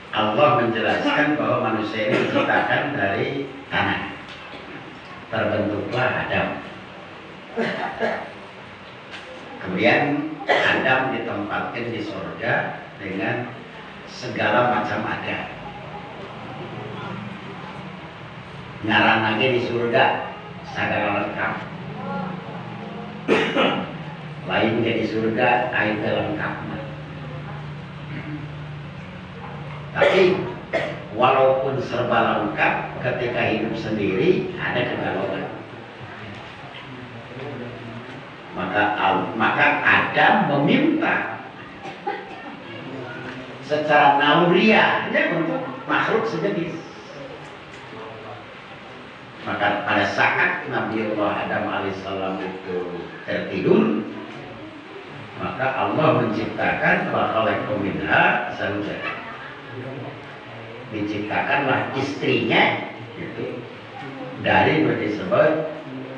Allah menjelaskan bahwa manusia ini diciptakan dari tanah. Terbentuklah Adam. Kemudian Adam ditempatkan di surga dengan segala macam ada. Ngaran lagi di surga segala lengkap. Lain ke di surga air lengkap. Tapi walaupun serba lengkap, ketika hidup sendiri ada kegalauan. Maka Adam meminta secara naluriahnya untuk makhluk sejenis. Maka pada saat Nabiullah Adam alaihissalam itu tertidur, maka Allah menciptakan wa khalaqa minha zawjaha. Diciptakanlah istrinya itu dari disebut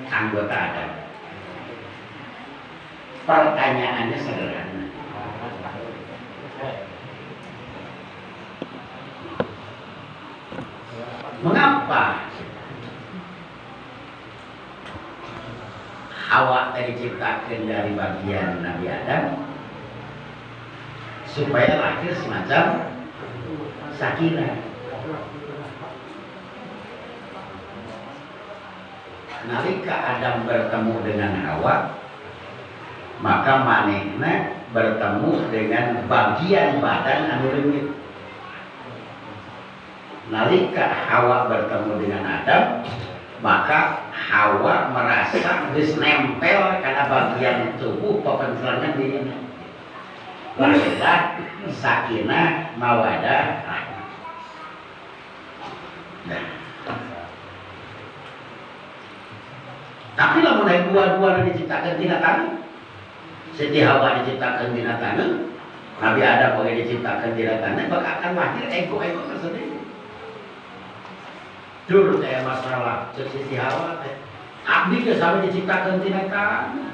anggota Adam. Pertanyaannya sederhana. Mengapa Hawa diciptakan dari bagian Nabi Adam supaya lahir semacam sakinah? Nalika Adam bertemu dengan Hawa, maka manehna bertemu dengan bagian badan anu leungit. Nalika Hawa bertemu dengan Adam, maka Hawa merasa geus nempel kana bagian tubuh papencelangan dirinya. Lahirlah sakinah, mawadah, rahmah. Nah, tapi lamun aya dua-dua diciptakan tina taneuh, Siti Hawa diciptakan tina taneuh, Nabi Adam oge diciptakan tina taneuh, maka akan lahir ego-ego tersendiri. Dur teh masalah cek Siti Hawa teh, abdi geus sami diciptakan tina taneuh,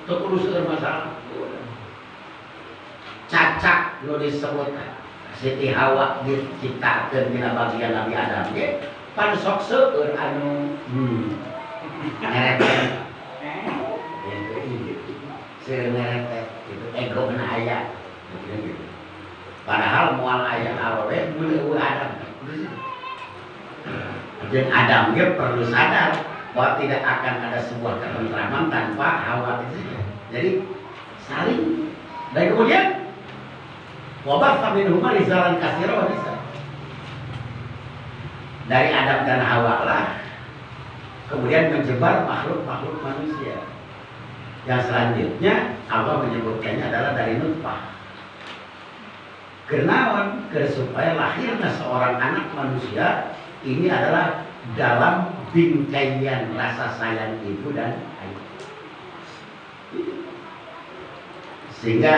teu kudu seueur masalah. Cacak nu disebut Siti Hawa diciptakan tina bagian Nabi Adam ge, pan sok seueur anu ngerepet. Seueur ngerepet gitu, ego na aya gitu. Padahal moal aya awewe mun eueuh Adam. Jeung Adam ge perlu sadar bahwa tidak akan ada sebuah ketentraman tanpa Hawa itu. Jadi saling, dan kemudian wabatha minhuma rijalan katsira wa nisa. Dari Adam dan Hawa lah kemudian menyebar makhluk-makhluk manusia. Yang selanjutnya Allah menyebutkannya adalah dari nutfah. Kenaon, supaya lahirnya seorang anak manusia ini adalah dalam bingkaian rasa sayang ibu dan ayah. Sehingga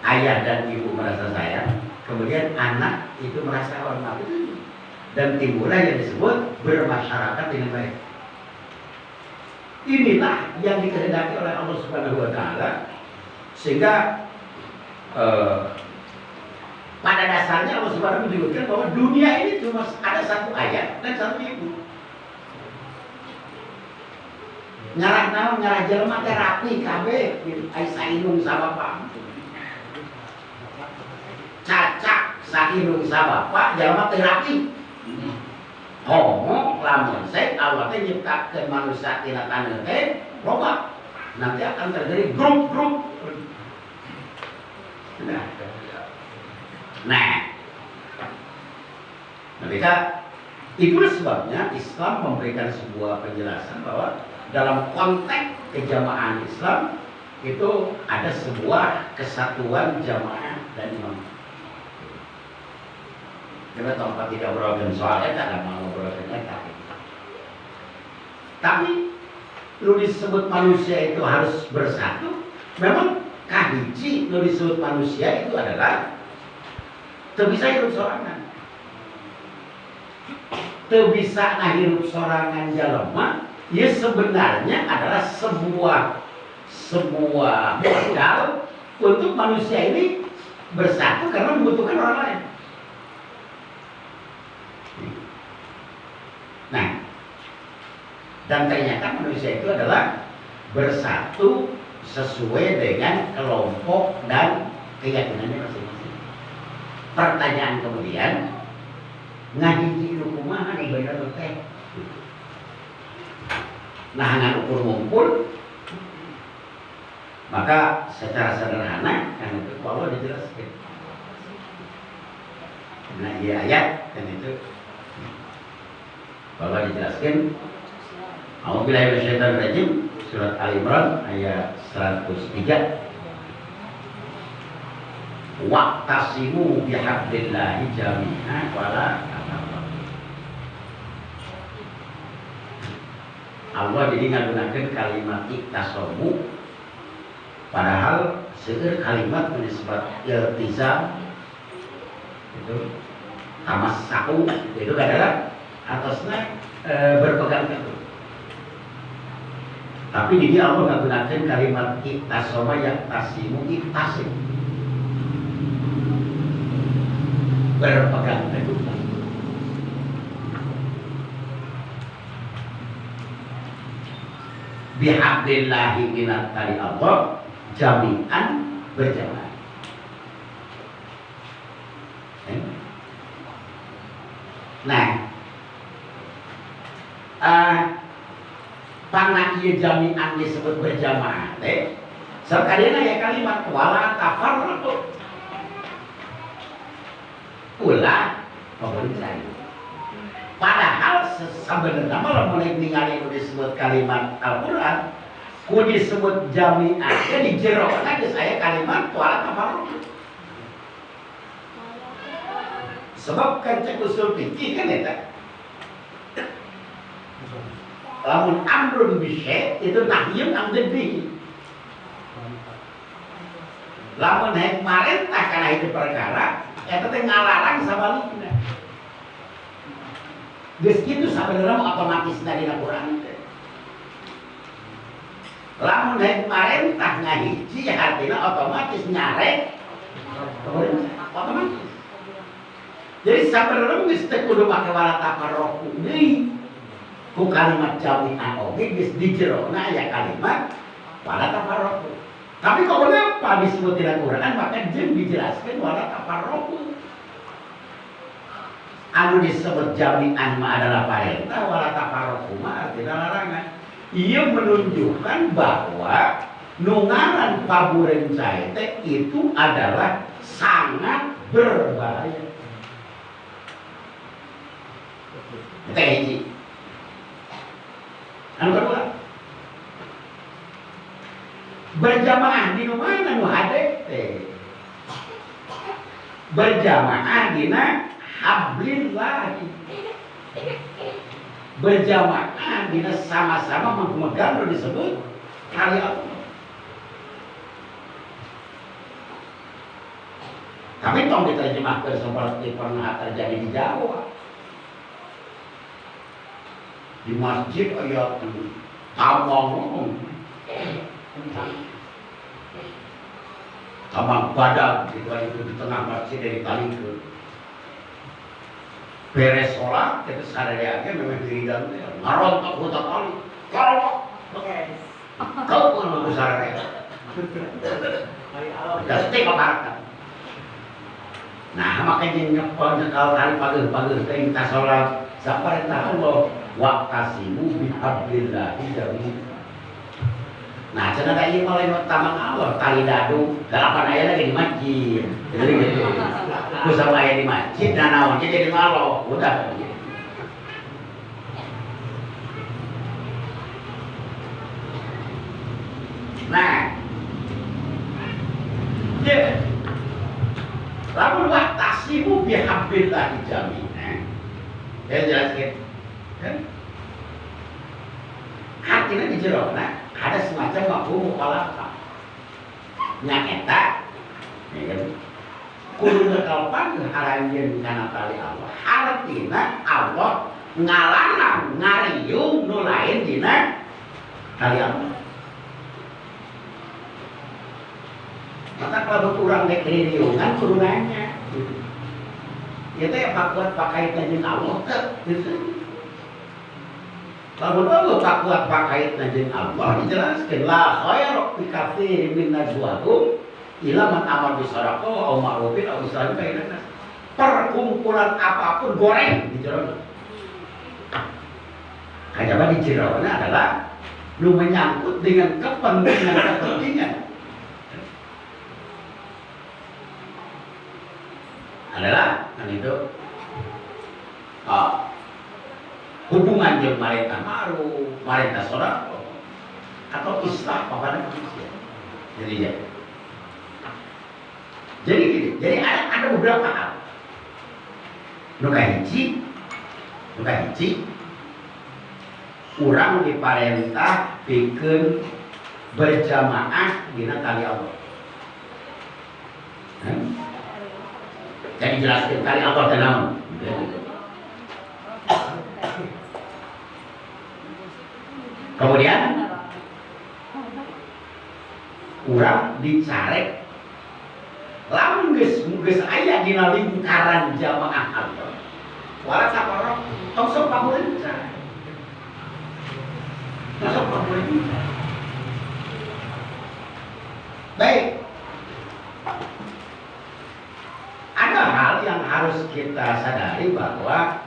ayah dan ibu merasa sayang, kemudian anak itu merasa hormat, dan timbullah yang disebut bermasyarakat dengan baik. Inilah yang dikehendaki oleh Allah Subhanahu wa Ta'ala, sehingga pada dasarnya Allah Subhanahu wa Ta'ala menyebutkan bahwa dunia ini cuma ada satu ayah dan satu ibu. Ngarah naon, ngarah jelema teh rapi kabeh, ai saindung sabapak. Cacak saindung sabapak jelema teh rapi. Homo lamun sek Allah teh nyiptakeun manusia tina taneuh teh loba. Nanti akan terjadi grup-grup. Nah, ketika itulah sebabnya Islam memberikan sebuah penjelasan bahwa dalam konteks kejamahan Islam itu ada sebuah kesatuan jamaah dan imam. Karena tempat tidak ngobrolkan soal eta, ada mau ngobrolkan eta. Tapi lu disebut manusia itu harus bersatu. Memang kahiji lu disebut manusia itu adalah teu bisa hidup sorangan. Teu bisa ngahirup sorangan jalema, ya sebenarnya adalah sebuah modal untuk manusia ini Bersatu karena membutuhkan orang lain. Nah, dan ternyata manusia itu adalah bersatu sesuai dengan kelompok dan keyakinannya masing-masing. Pertanyaan kemudian, ngahiji nu kumaha nu bener teh? Nah, ngan ukur ngumpul, maka secara sederhana kan itu Allah dijelaskan. Nah, iya ayat kan itu Allah dijelaskan. A'udzubillahi minasyaitonirrajim, surat Al Imran ayat 103. Waqtasimu bihablillahi jami'an wala tafarraqu. Allah jadi ngagunakeun kalimat iktasamu, padahal seueur kalimat menisbat iltizam itu tamassaku itu adalah atasnya berpegang teguh. Tapi di dia Allah ngagunakeun kalimat iktasama yaktasimu iktasim, berpegang teguh. Bihablillahi minat tali Allah jami'an berjamaah. Nah, pangna ieu jami'an disebut berjamaah teh, sakadena ya kalimat wala tafarraqu. Ulah pabencai. Padahal sebenarnya malah mulai ningali nu disebut kalimat Al-Qur'an, ku disebut jami'an teh di jerona geus aya kalimat wala tafarraqu. Sebab kan cek usul fikih kan eta. Lamun amrun bisyai itu nahyun an diddihi. Lamun hek marentah kana itu perkara eta teh ngalarang sabalikna. Geus kitu sabenerna mah otomatisna dina Quran teh. Lamun hek marentah ngahiji hartina otomatis nyarek otomatis. Jadi sabenerna geus teu kudu make wala tafarraqu deui. Ku kalimat jami'an oge geus di jerona aya kalimat wala tafarraqu. Tapi kok kenapa disebut di Quran maka jeung dijelaskeun wala tafarraqu. Anu disebut jami'an mah adalah parentah, wala tafarraqu mah artinya larangan. Ieu menunjukkan bahwa nu ngaran paburencai teh itu adalah sangat berbahaya. Teh hiji. Anu kedua, berjamaah di mana nu hade teh? Berjamaah dina hablillahi. Berjamaah dina sama-sama memegang nu disebut tali Allah. Tapi tong diterjemahkan seperti pernah terjadi di Jawa. Di masjid aya tamang, tamang badak gitu kan, itu di tengah masjid dari tali ke beres sholat itu sarerea ge memang wiridan teh ngarontok huta tali karolok kau pun nu sarerea pasti paparkan. Nah makanya nyepel nyekal tali pageuh-pageuh teh minta sholat saparentah Allah waqtasimu bihablillahi jami'an. Nah, cenah da ieu mah lain tamang Allah, tali dadu, dalapan aya lagi di masjid. Jadi gitu. Ku sama aya di masjid, nah naon ge jadi malo, udah. Nah, ya. Lamun waqtasimu bihablillahi jami'an. Ya jelaskeun. Kan? Artinya di jerona ada semacam mafhum mukhalafah. Nya eta, ya kan? Kudu nekal pangeuh aranjeun kana tali Allah. Artina Allah ngalarang ngariung nu lain dina tali Allah. Maka kalau kurang dek riungan kudu nanya. Ieu teh pakuat pakaitna jeung Allah teh gitu. Lamun eueuh pakuat pakaitna jeung Allah dijelaskeun la khaira fi katsirin min najwahum illa man amara bi shadaqah aw ma'rufin aw islahin bainan nas. Perkumpulan apapun goreng di jerona. Kajaba di jerona adalah lu menyangkut dengan kepentingan-kepentingan. Adalah kan itu hubungan jeung marentah ma'ruf, marentah sedekah atau islah kepada manusia. Jadi ya. Jadi gini, jadi ada beberapa hal. Nu kahiji, urang diparentah pikeun berjamaah dina tali Allah. Jadi jelaskan tali Allah teh naon. Kemudian urang dicarek lamun geus aya dina lingkaran jamaah Allah. Wala saparok tong sok pamulenca. Tong sok pamulenca. Baik. Ada hal yang harus kita sadari bahwa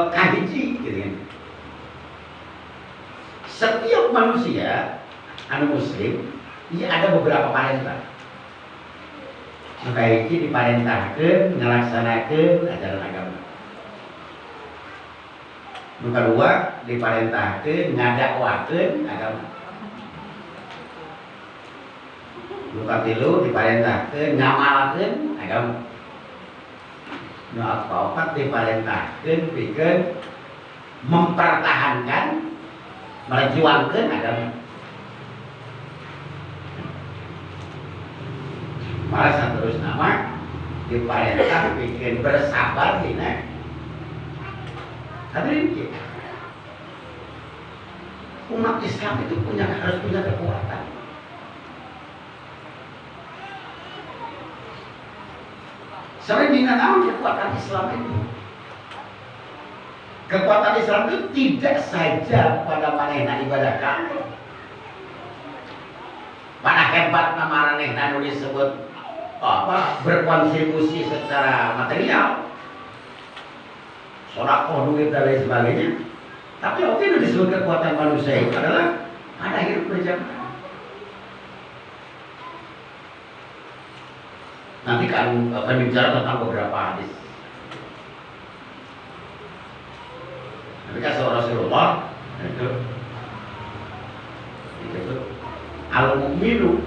kahiji gitu kan. Setiap manusia anu muslim ini ada beberapa parentah. Maka ini diparentahkan, ngelaksanakan ajaran agama. Yang kedua, diparentahkan, ngadakwahkan agama. Yang ketilu, diparentahkan, ngamalkan agama. Yang keempat, diparentahkan, bikin mempertahankan, merjuangkan agama. Malah terus nama diparentah bikin bersabar dina. Hadirin kieu. Umat Islam itu harus punya kekuatan. Sering dina naon kekuatan Islam itu? Kekuatan Islam itu tidak saja pada manehna ibadah ka Allah. Pada hebat manehna nu disebut apa berkontribusi secara material, sedekah duit dan lain sebagainya. Tapi oke itu disebut kekuatan manusia itu adalah pada hidup berjamaah. Nanti kan akan bicara tentang beberapa hadis. Tapi kan Rasulullah itu al-mu'minu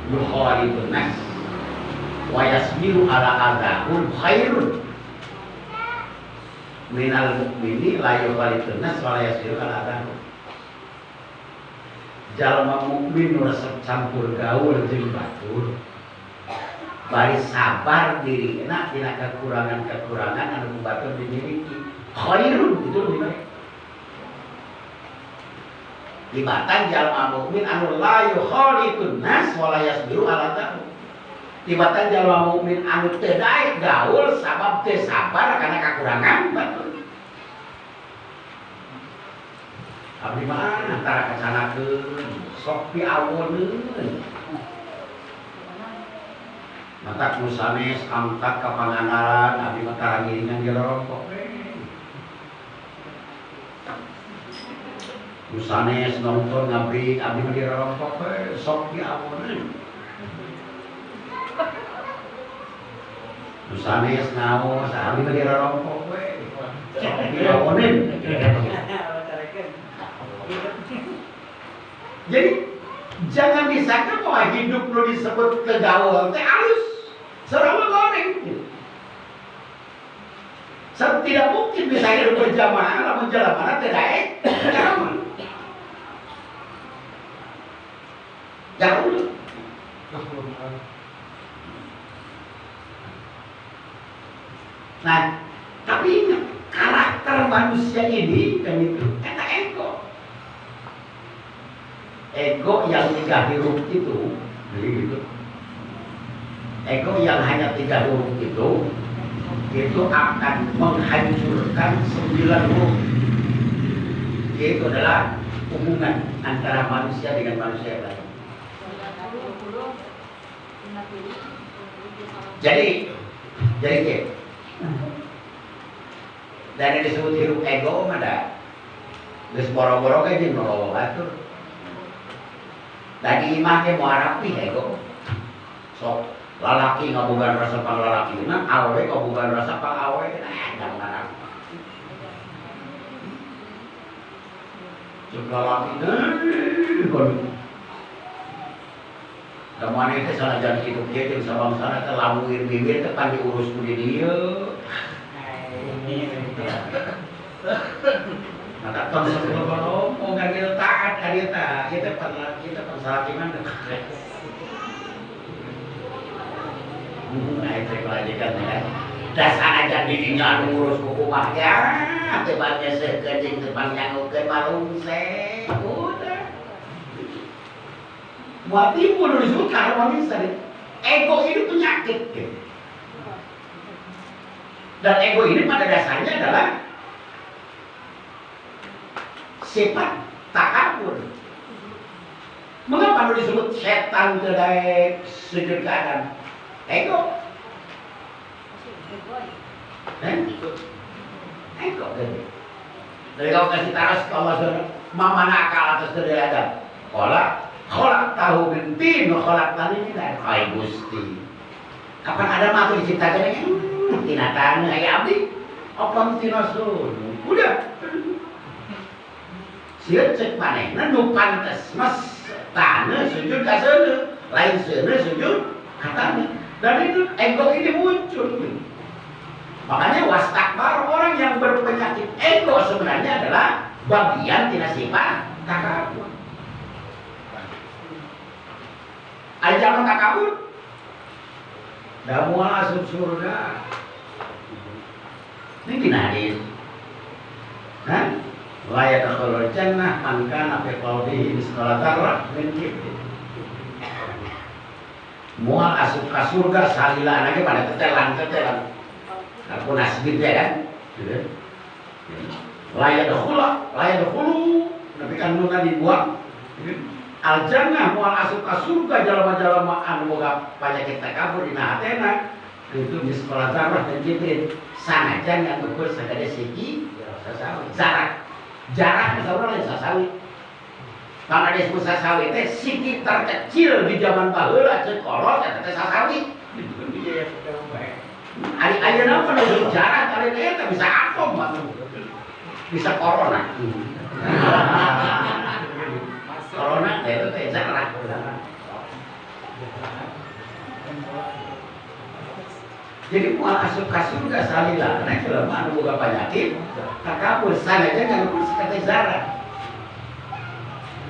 yukhalidun nas wa yasbiru ala adzahum khairun minal mu'mini la yukhalidun nas wa la yasbiru ala adzahum. Jalma mukmin nu resep campur gaul jeung batur bari sabar dirina dina kekurangan-kekurangan anu batur dimiliki khairun itu lebih baik tibatan jalma mukmin anu la yukhalidun nas wa la yasbiru ala adzahum. Tibatan jalma mukmin anu teu daek gaul sabab teu sabar karena kekurangan batur. Abdi mah antara kacanakeun sok piawoneun. Matak nu sanes angkat ka Pangandaran abdi mah tara ngiringan ge rorongkok we. Nu sanes nonton ngabrik abdi mah dirorongkok we sok piawoneun. Nu sanes ngaos abdi mah dirorongkok we sok piawoneun. Jadi jangan disangka bahwa hidup lu disebut kegaul teh halus, serama goreng. Tidak mungkin bisa hidup berjamaah lamun jalan teh daek jamaah. Jauh. Nah, tapi ingat karakter manusia ini dan itu eta ego. Ego yang 3 huruf itu, gitu. Ego yang hanya 3 huruf itu akan menghancurkan 9 huruf. Yaitu adalah hubungan antara manusia dengan manusia yang lain. Jadi gitu. Dan yang disebut hirup ego mah da geus boro-boro ge jeung nu batur. Da di imah ge moal rapih ego. Sok lalaki ngabogaan rasa panglalakina, awewe ngabogaan rasa pangawewe, nah jangan. Cek lalaki deui. Da maneh teh sanajan kitu kieu jeung sabangsana teh lamuir bibir teh pan diurus ku di dieu. Maka tong sebelum ngomong kan gitu taat ka dieu tah, ieu teh pan ieu teh pan salaki mana. Nah itu kelanjutan ya. Dasar aja dirinya anu ngurus ku kumaha ya, teu banyeuseukeun jeung teu pangnyanggukeun malungse. Udah. Moal timbul nu disebut keharmonisan. Ego ini penyakit gitu. Dan ego ini pada dasarnya adalah sifat takabur. Mengapa disebut setan teu daek sujud ka Adam? Ego. Ego gitu. Jadi kalau kasih taras ke Allah Subhanahu mamana akal atas dari Adam. Qala khalaq tahu min tin wa khalaqtani min nar. Ai Gusti. Kapan Adam atuh diciptakeun tina taneuh aya abdi? Apa tina sun? Udah. Sieun cek manehna nu pantes mas taneuh sujud ka seuneu, lain seuneu sujud ka taneuh. Dan itu ego ini muncul. Makanya wastakbar, orang yang berpenyakit ego sebenarnya adalah bagian tina sifat takabur. Ajaran takabur da moal asup surga. Ini dina hadis. Hah? La yadkhulul jannah man kana fi qalbihi mithqala dzarrah min kibr. Moal asup ka surga salila anake pada tetelan-tetelan. Aku nasbit ya kan? La yadkhulu, tapi kan nuna dibuang. Al jannah moal asup ka surga jalma-jalma anu boga penyakit takabur dina hatena itu mithqala dzarrah dan kibrin. Sanajan ngukur sagede siki sasawi. Jarak. Jarak misalnya lain sasawi. Karena disebut sasawi teh siki terkecil di zaman baheula ceuk kolot eta teh sasawi. Ari ayeuna mah nu jarak ari eta bisa atom bisa corona. Corona teh itu teh jarak. Jadi moal asup ka surga salila nah jelema anu boga penyakit takabur sanajan ngukur sakade zarah.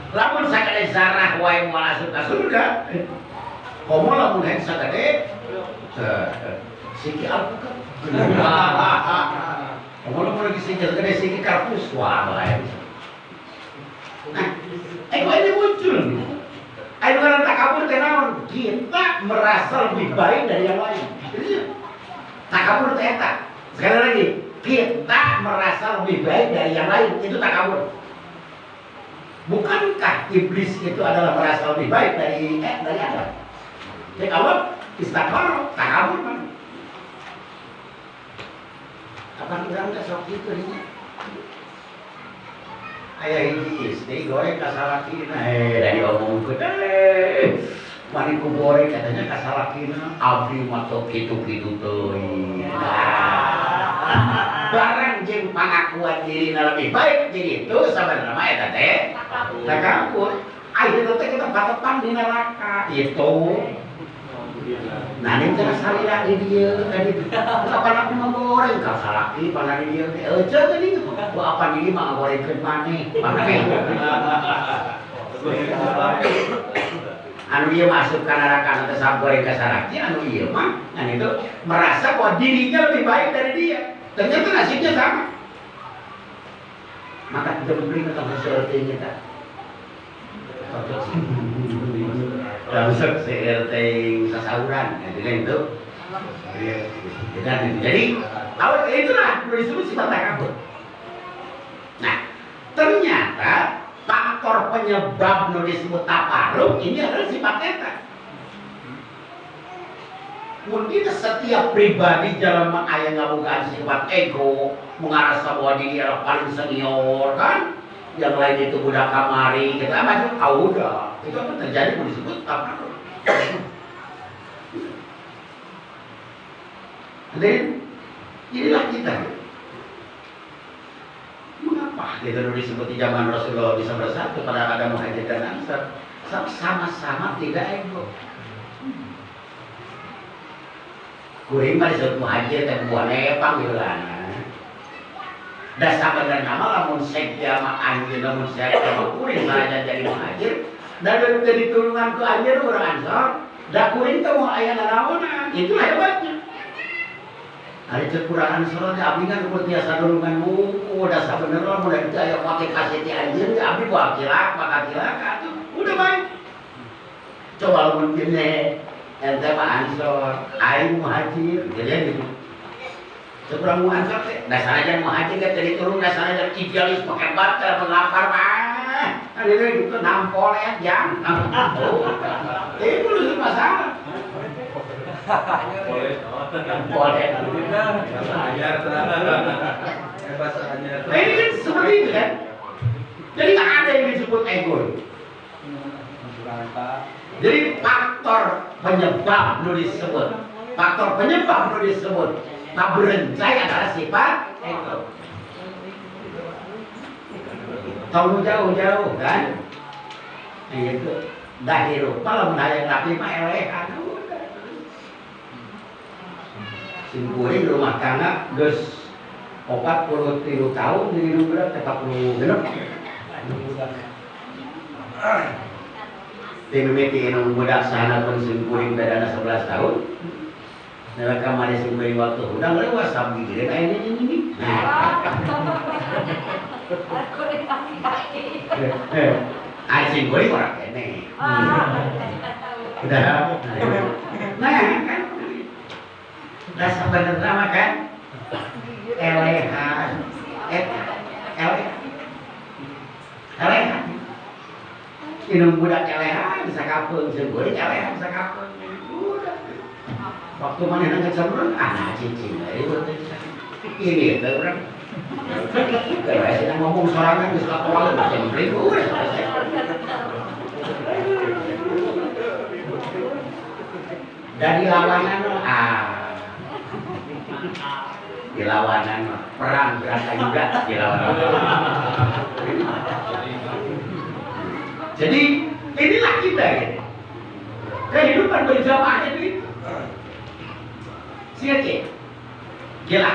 Lamun sakade zarah wae moal asup ka surga. Komo lamun hek sakade siki alpukat. Komo lamun lagi siki sakade siki karpus wah bahaya bisa. Nah, ego ini muncul. Ayo ngaran takabur teh naon? Kita merasa lebih baik dari yang lain. Takabur teh eta. Sekali lagi, kita merasa lebih baik dari yang lain, itu takabur. Bukankah iblis itu adalah merasa lebih baik dari Adam? Jadi Allah istakbar, takabur kan. Kapan urang teh sok kitu nya? Aya hiji istri goreng ka salakina, da diomongkeun mari ku goreng katanya ka salakina, abdi mah teu kitu-kitu teuing. Barang jeung pangakuan dirina lebih baik jadi itu sabenerna mah eta teh takabur. Ayeuna teh kita patepan di neraka itu. Nah, ini teh salila di dieu tadi. Kapan abdi mah goreng ka salaki pana di dieu teh. Euceuk tadi ku apa diri mah ngagorengkeun maneh. Anu ieu masuk ka neraka teh sagoreng ka salaki, anu ieu mah nah itu merasa bahwa dirinya lebih baik dari dia. Ternyata nasibnya sama. Maka jempling atau sesuatu kita. Langsung seueur teh sasauran, ya itu. Jadi, awal itulah disebut sifat takabur. Nah, ternyata faktor penyebab nu disebut tafarruq ini adalah sifat eta. Mungkin setiap pribadi dalam aya ngabogaan sifat ego, mengarasa bahwa diri adalah paling senior kan, yang lain itu budak kamari, kita apa itu? Ah, udah, itu akan terjadi mau disebut tafarruq. Dan inilah kita. Mengapa kita disebut di zaman Rasulullah bisa bersatu pada ada Muhajir dan Ansar, sama-sama tidak ego. Kuring mah disebut Muhajir teh buah nepang gitu lah. Da sabenerna mah lamun sekja mah anjeun lamun sekja mah kuring sanajan jadi Muhajir, da jadi tulungan ku anjeun urang Ansar, da kuring teh moal aya nanaonan. Itulah hebatnya. Ari cek kurang Ansor teh abdi kan ukur tiasa nulungan buku, da sabenerna mun da aya motivasi ti anjeun teh abdi moal cilaka, bakal cilaka atuh. Udah baik. Coba lamun kene ente mah Ansor, aing Muhajir, jadi gitu. Sekurang mu Ansor teh, da sanajan Muhajir teh jadi turun da sanajan idealis hebat teh melapar mah. Kan itu gitu nampol ya jang. Itu lu masalah. Boleh. Boleh. Nah ini kan seperti itu kan. Jadi nggak ada yang disebut ego. Jadi faktor penyebab nu disebut, faktor penyebab nu disebut kaberencai adalah sifat ego. Tahu jauh-jauh kan? Nah itu. Dah hirup lamun hayang rapi mah elehan. Simpuling rumah tangga geus 43 tahun jadi nu berat 46. Ti mimiti nu budak sahana pun simpuling bedana 11 tahun. Nah, kamari simpuling waktu hudang leuwas abdi geureun aya ini. Nah. Ai simpuling urang keneh. Udah. Nah, kan. Nah, sebenarnya mah kan elehan, elehan. Inung budak elehan bisa kapeung, seueur elehan bisa kapeung. Udah. Waktu mana nang cemreng, ah cicing deui teh. Ini teh urang. Kalau saya ngomong sorangan geus laporan cemreng udah selesai. Dari lawanan ah dilawanan perang berasa juga dilawanan. Jadi inilah kita gitu. Kehidupan berjamaah itu. Siapa? Gila.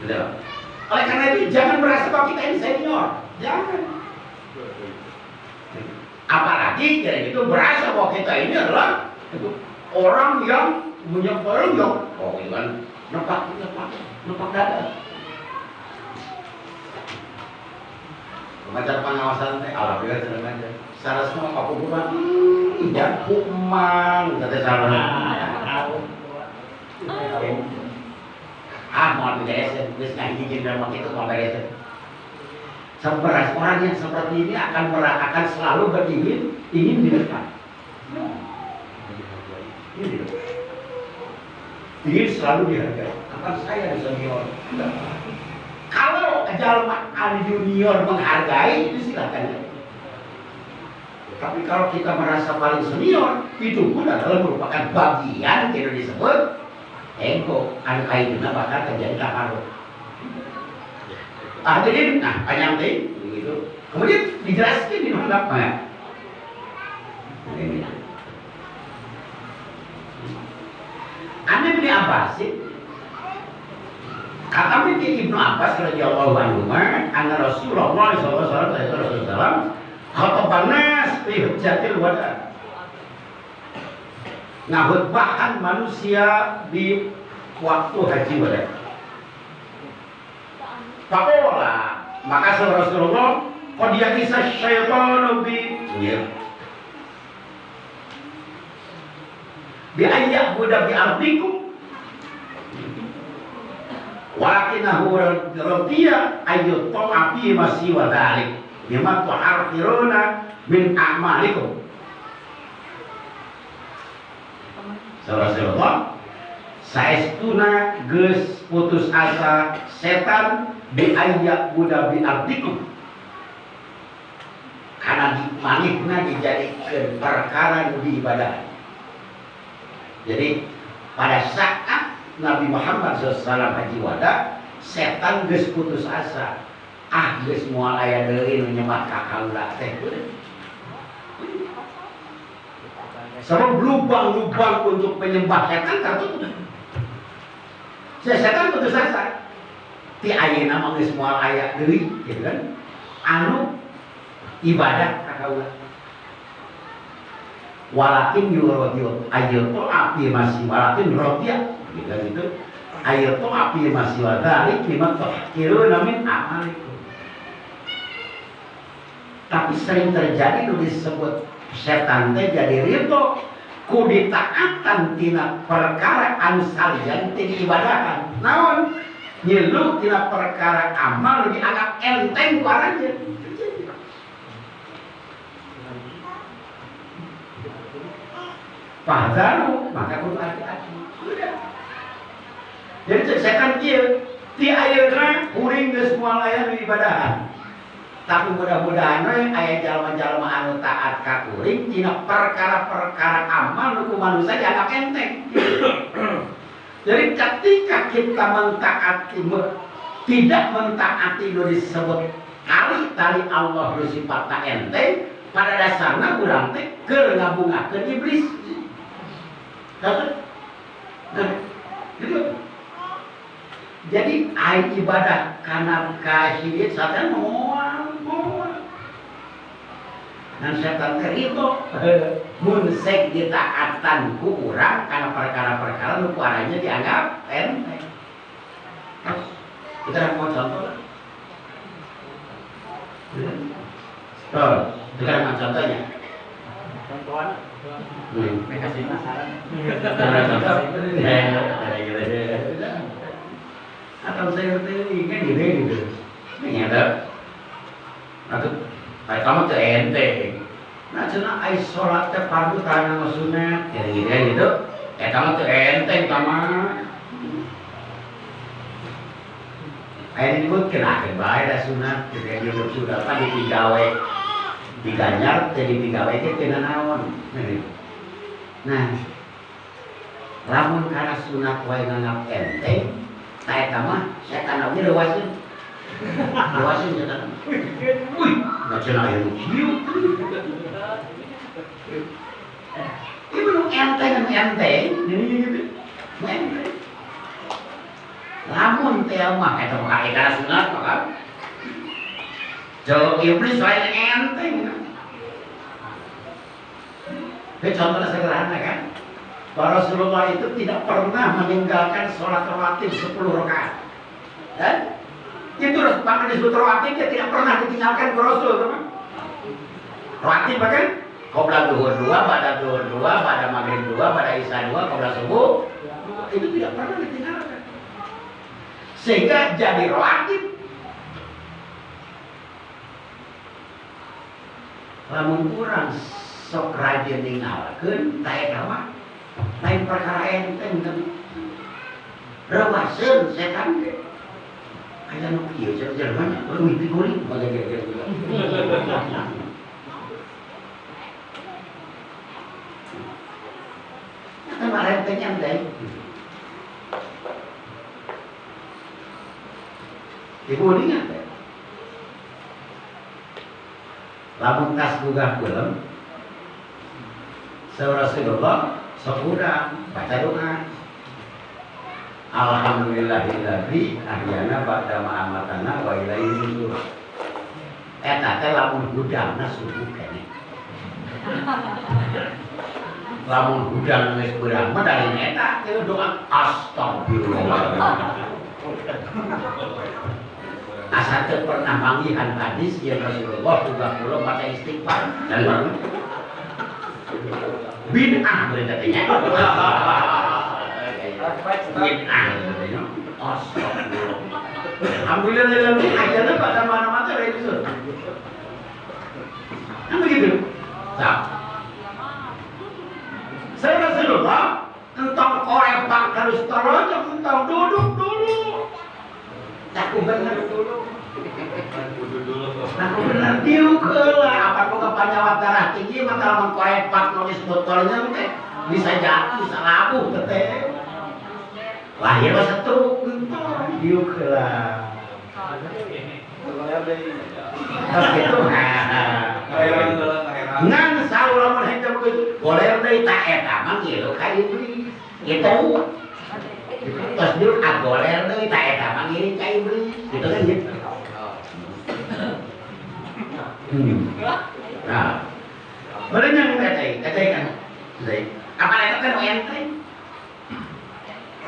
Gitu. Oleh karena itu jangan merasa bahwa kita ini senior. Jangan. Apalagi jadi itu berasa bahwa kita ini adalah itu, orang yang punya barang yang oh itu kan nepak dada. Macam pengawasan teh alhamdulillah seneng aja. Salah semua Pak Kuman, ya Kuman, kata salah. Ah, mau beres, geus ngahiji dalam itu mau beres. Seberas orang yang seperti ini akan selalu beringin ingin di depan. Ini di depan. Ingin selalu dihargai. Kapan saya bisa senior? Kalau jalma junior menghargai itu silakan. Tapi kalau kita merasa paling senior, itu pun adalah merupakan bagian yang disebut ego. Anu kaiduna bakal terjadi tafarruq. Ah jadi, nah panjang teh begitu. Kemudian dijelaskan di mana. Ini. Ane bin Abbas, kata bin Ibnu Abbas radhiyallahu anhu, anna Rasulullah sallallahu alaihi wasallam khataban nas fi hujjatil wada. Ngahutbahan manusia di waktu haji wada. Faqala, maka Rasulullah Qad ya'isa syaitanu bi bi ayya'budu bi ardikum walakinahu radiya ayyuta'a fi ma siwa dzalik mimma tuharfiruna min a'malikum. Rasulullah saestuna geus putus asa setan bi ayya'budu bi ardikum karena manehna dijadikeun perkara nu diibadah. Jadi pada saat Nabi Muhammad SAW haji wada, setan geus putus asa. Ah geus moal aya deui nu nyembah ka kaula teh. Sebab lubang-lubang untuk menyembah setan tertutup. Setan putus asa. Ti ayeuna mah geus moal aya deui gitu kan. Anu ibadah ka kaula. Walakin yuradiyut ayyatu api masih walakin radiya gitu gitu ayyatu api masih wadalik lima tahkiruna min amalikum. Tapi sering terjadi nu disebut setan teh jadi ridho ku ditaatan tina perkara anu salian ti diibadahan. Naon nyilu tina perkara amal nu dianggap enteng ku aranjeun. Fahdaru maka kudu hati-hati. Udah. Jadi cek setan kieu ti ayeuna kuring geus moal aya nu ibadahan. Tapi mudah-mudahan we aya jalma-jalma anu taat ka kuring tina perkara-perkara amal nu ku manusia dianggap enteng. Jadi ketika kita mentaati tidak mentaati nu disebut tali-tali Allah nu sifatna enteng, pada dasarna urang teh keur ngabungakeun iblis. Nah, gitu. Jadi ai ibadah kana kahidit setan moal moal. Dan setan teh ridho mun sek ditaatan ku urang kana perkara-perkara nu ku arahnya dianggap enteng. Terus kita mau contoh lah. Tuh, kita mau contohnya. Contohan. Kasih penasaran. Atau saya kan gitu gitu. Ini ada. Atau kayak kamu tuh enteng. Nah, cenah ai salat teh fardu kana sunat, gitu gitu. Eta mah teu enteng tama. Aya disebutkeun ah bae da sunat gitu ya hidup sudah pan dipigawe. Diganyar teh dipigawe teh teu nanaon. Nah, lamun kana sunat wae nganggap enteng, ta eta mah setan oge reuaseun. Reuaseun setan. Wih, da cenah aya nu kieu. Ieu nu enteng nu enteng, gitu. Nu enteng. Lamun teh mah eta mah kana sunat mah kan. Jauh iblis lain enteng. Ini contohnya sederhana kan. Bahwa Rasulullah itu tidak pernah meninggalkan sholat rawatib 10 rakaat. Dan itu bahkan disebut rawatib dia tidak pernah ditinggalkan ke Rasul, teman. Rawatib bahkan qobla zuhur 2, ba'da zuhur 2, ba'da maghrib 2, ba'da isya 2, qobla subuh 2. Itu tidak pernah ditinggalkan. Sehingga jadi rawatib. Lamun kurang sok rajin ninggalkeun ta eta mah lain perkara enteng tapi rewaseun setan ge. Aya nu kieu jelema nya leuwih piguling bagai-bagai. Eta mah enteng enteng. Digulingan teh. Lamun tas gugah kulem Rasulullah sok urang baca doa. Alhamdulillahilladzi ahyana ba'da ma amatana wa ilaihi nusyur. Eta teh lamun hudangna subuh keneh. Lamun hudang geus beurang mah dari eta teh doa astagfirullah. Asa teu pernah manggihan hadis yang Rasulullah juga kula maca istighfar dan bareng. Bid'ah berarti teh nya. Bid'ah. Astagfirullah. Alhamdulillah ayeuna pada mana-mana teh itu. Kan begitu. Nah. Saya Rasulullah entong korepak terus torojok, entong duduk dulu. Aku bener dulu. Aku bener diuk heula, apa boga panyawat darah tinggi mah lamun korepak nulis botolnya teh bisa jatuh, bisa labuh teh. Lahir mah stroke entong diuk heula. Terus gitu. Ngan saur lamun hayang begitu, goler deui ta eta mah ngilu ka iblis. Gitu. Terus diuk goler deui ta eta mah ngiring ka iblis. Gitu kan gitu. Nah. Bener kata kan. Apa eta kan enteng?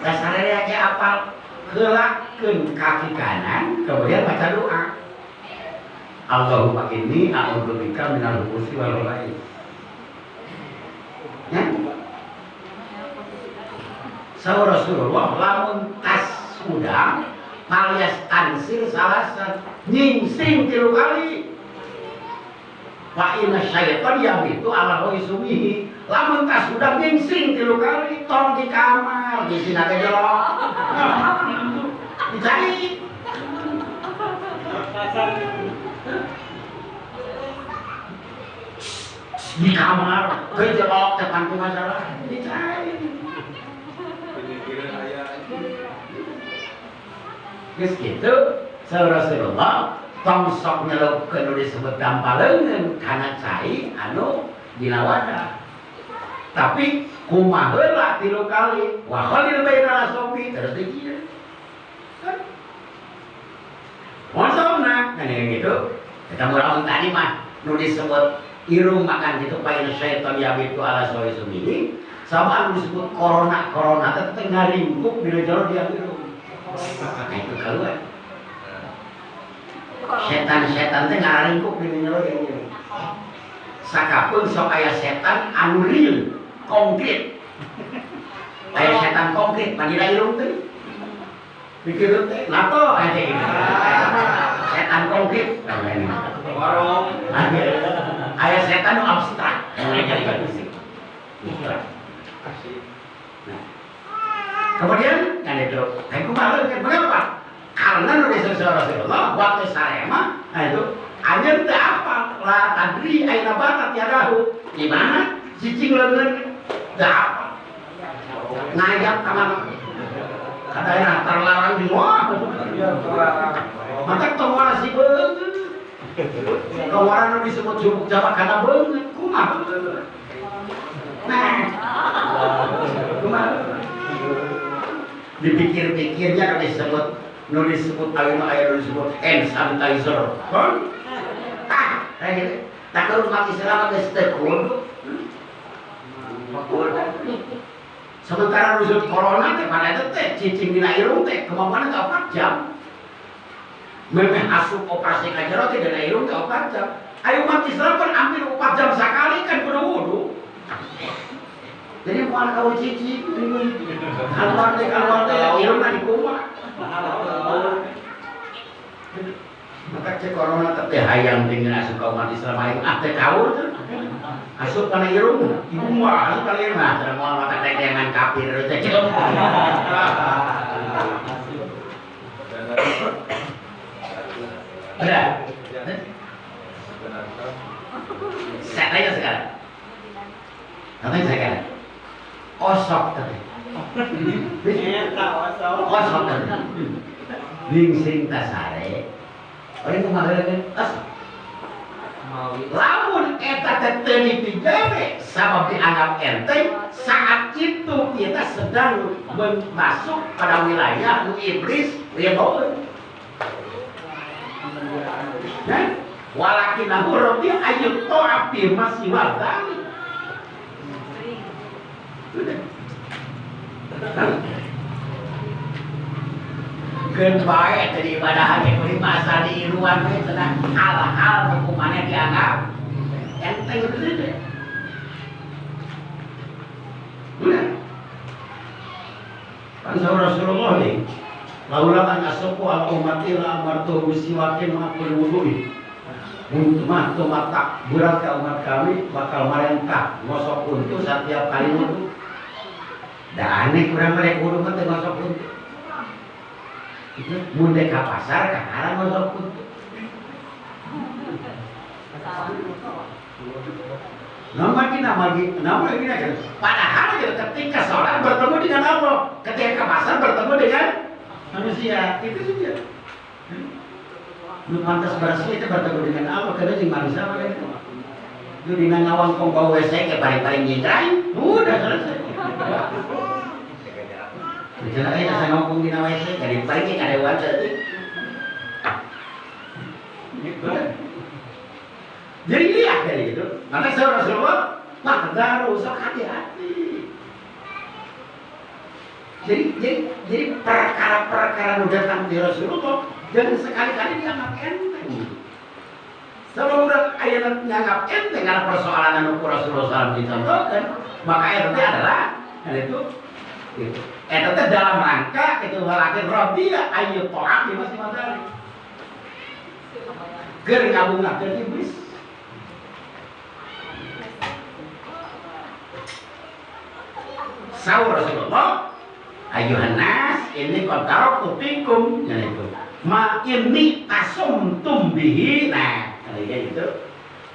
Dasarnya aja apal heulakeun kaki kanan kemudian baca doa. Allahumma inni a'udzubika minal khubuthi wal khaba'ith. Ya? Saur Rasulullah lamun tas sudah alias tansir salasan nyingsing 3 kali. Fa inna syaitan yabitu ala isumihi. Lamun tas sudah nyingsing 3 kali tong di kamar di sini teh jelok. Dicari. Di kamar kejelok depan masalah dicari. Geus kitu saur Rasulullah tong sok nyelupkeun nu disebut dampaleungeun kana cai anu dina wadah. Tapi kumaha heula 3 kali wa khalil baina asobi terus dikieu. Mosomna kan gitu. Eta murang tadi mah nu disebut irung makan gitu pain syaitan yabitu ala suami sama anu disebut corona corona teh ngaringkuk dina jero dia irung. Nah itu keluar. Setan-setan teh ngaringkuk dina jero dia irung. Sakapeung sok aya setan anu real, konkret. Aya setan konkret mah dina irung teh. Pikir teh lato aja gitu. Setan konkret namanya. Warung. Aya setan nu abstrak. Nah. Kemudian kan itu, aku malu mengapa? Karena nu disebut Rasulullah waktu sarema, nah itu anjeun teu apal la tadri aina batat yadahu. Di mana cicing leungeun teu apal. Ngayap ka mana? Ka daerah terlarang di wah. Maka tong si beungeut. Kawaran nu disebut jubuk jabak kana beungeut kumaha? Nah. Kumaha? Dipikir-pikirnya nu disebut ayeuna aya nu disebut hand sanitizer. Ah, kayak gitu. Tak umat Islam geus teu kudu. Sementara nu disebut corona teh pada eta teh cicing dina irung teh kemampuanna teh 4 jam. Memeh asup operasi ka jero teh dina irung teh 4 jam. Ayo umat Islam kan hampir 4 jam sakali kan kudu wudu. Jadi moal kau cici, keluar teh irungna dikumaha. Maka cek corona teh hayang tinggal asup ka umat Islam aing ah teh kaur teh. Asup kana irung, ibu mah asup kana irung. Nah, teh moal mata teh dengan kafir teh. Udah. Saya tanya sekarang. Tanya sekarang. Osok tadi. Osok tadi. Lingsing tasare. Orang kumaha osok. Lamun eta teh teu dipigawe sabab dianggap enteng, saat itu kita sedang masuk pada wilayah nu iblis ridho. Nah, walakinahu rabbi ayyut ta'afi masih wal dzalik. Geun bae teh ibadah ge kuring masa di iruan we cenah hal-hal nu kumaneh dianggap enteng gitu saja. Udah. Kan Rasulullah nih, laula an asuqu ala ummati la amartu bisiwakin ma kulli wudu'i. Untuk mah tumatak berat ke umat kami bakal merentah ngosok untu setiap kali wudu. Da aneh kurang mereka wudu mah teu ngosok untu. Mun dek ka pasar kakara ngosok untu. Nama gini, kan. Padahal gitu, ketika sholat bertemu dengan Allah, ketika ke pasar bertemu dengan manusia, itu saja. Nu pantas bersih itu bertemu dengan Allah, karena jeung manusia mah itu. Itu dina ngawangkong bau WC ke paling-paling nyingkrain, udah selesai. Misalnya asa ngawangkong dina WC, jadi paling kadewan teuing. Jadi lihat dari itu. Maka saya Rasulullah, maka sok hati-hati. Jadi perkara-perkara nu datang di Rasulullah jangan sekali-kali dianggap enteng. Sebelum urang aya nganggap enteng karena persoalan anu ku Rasulullah SAW dicontohkan, maka itu adalah dan itu gitu. Eta teh dalam rangka itu walakin radiya ayyu ta'am masih materi. Keur ngabungahkeun iblis. Saur Rasulullah, ayuhan nas, ini qad taraktu fikum, ya itu. Ma ini tasumtum bihi. Nah, kayak gitu.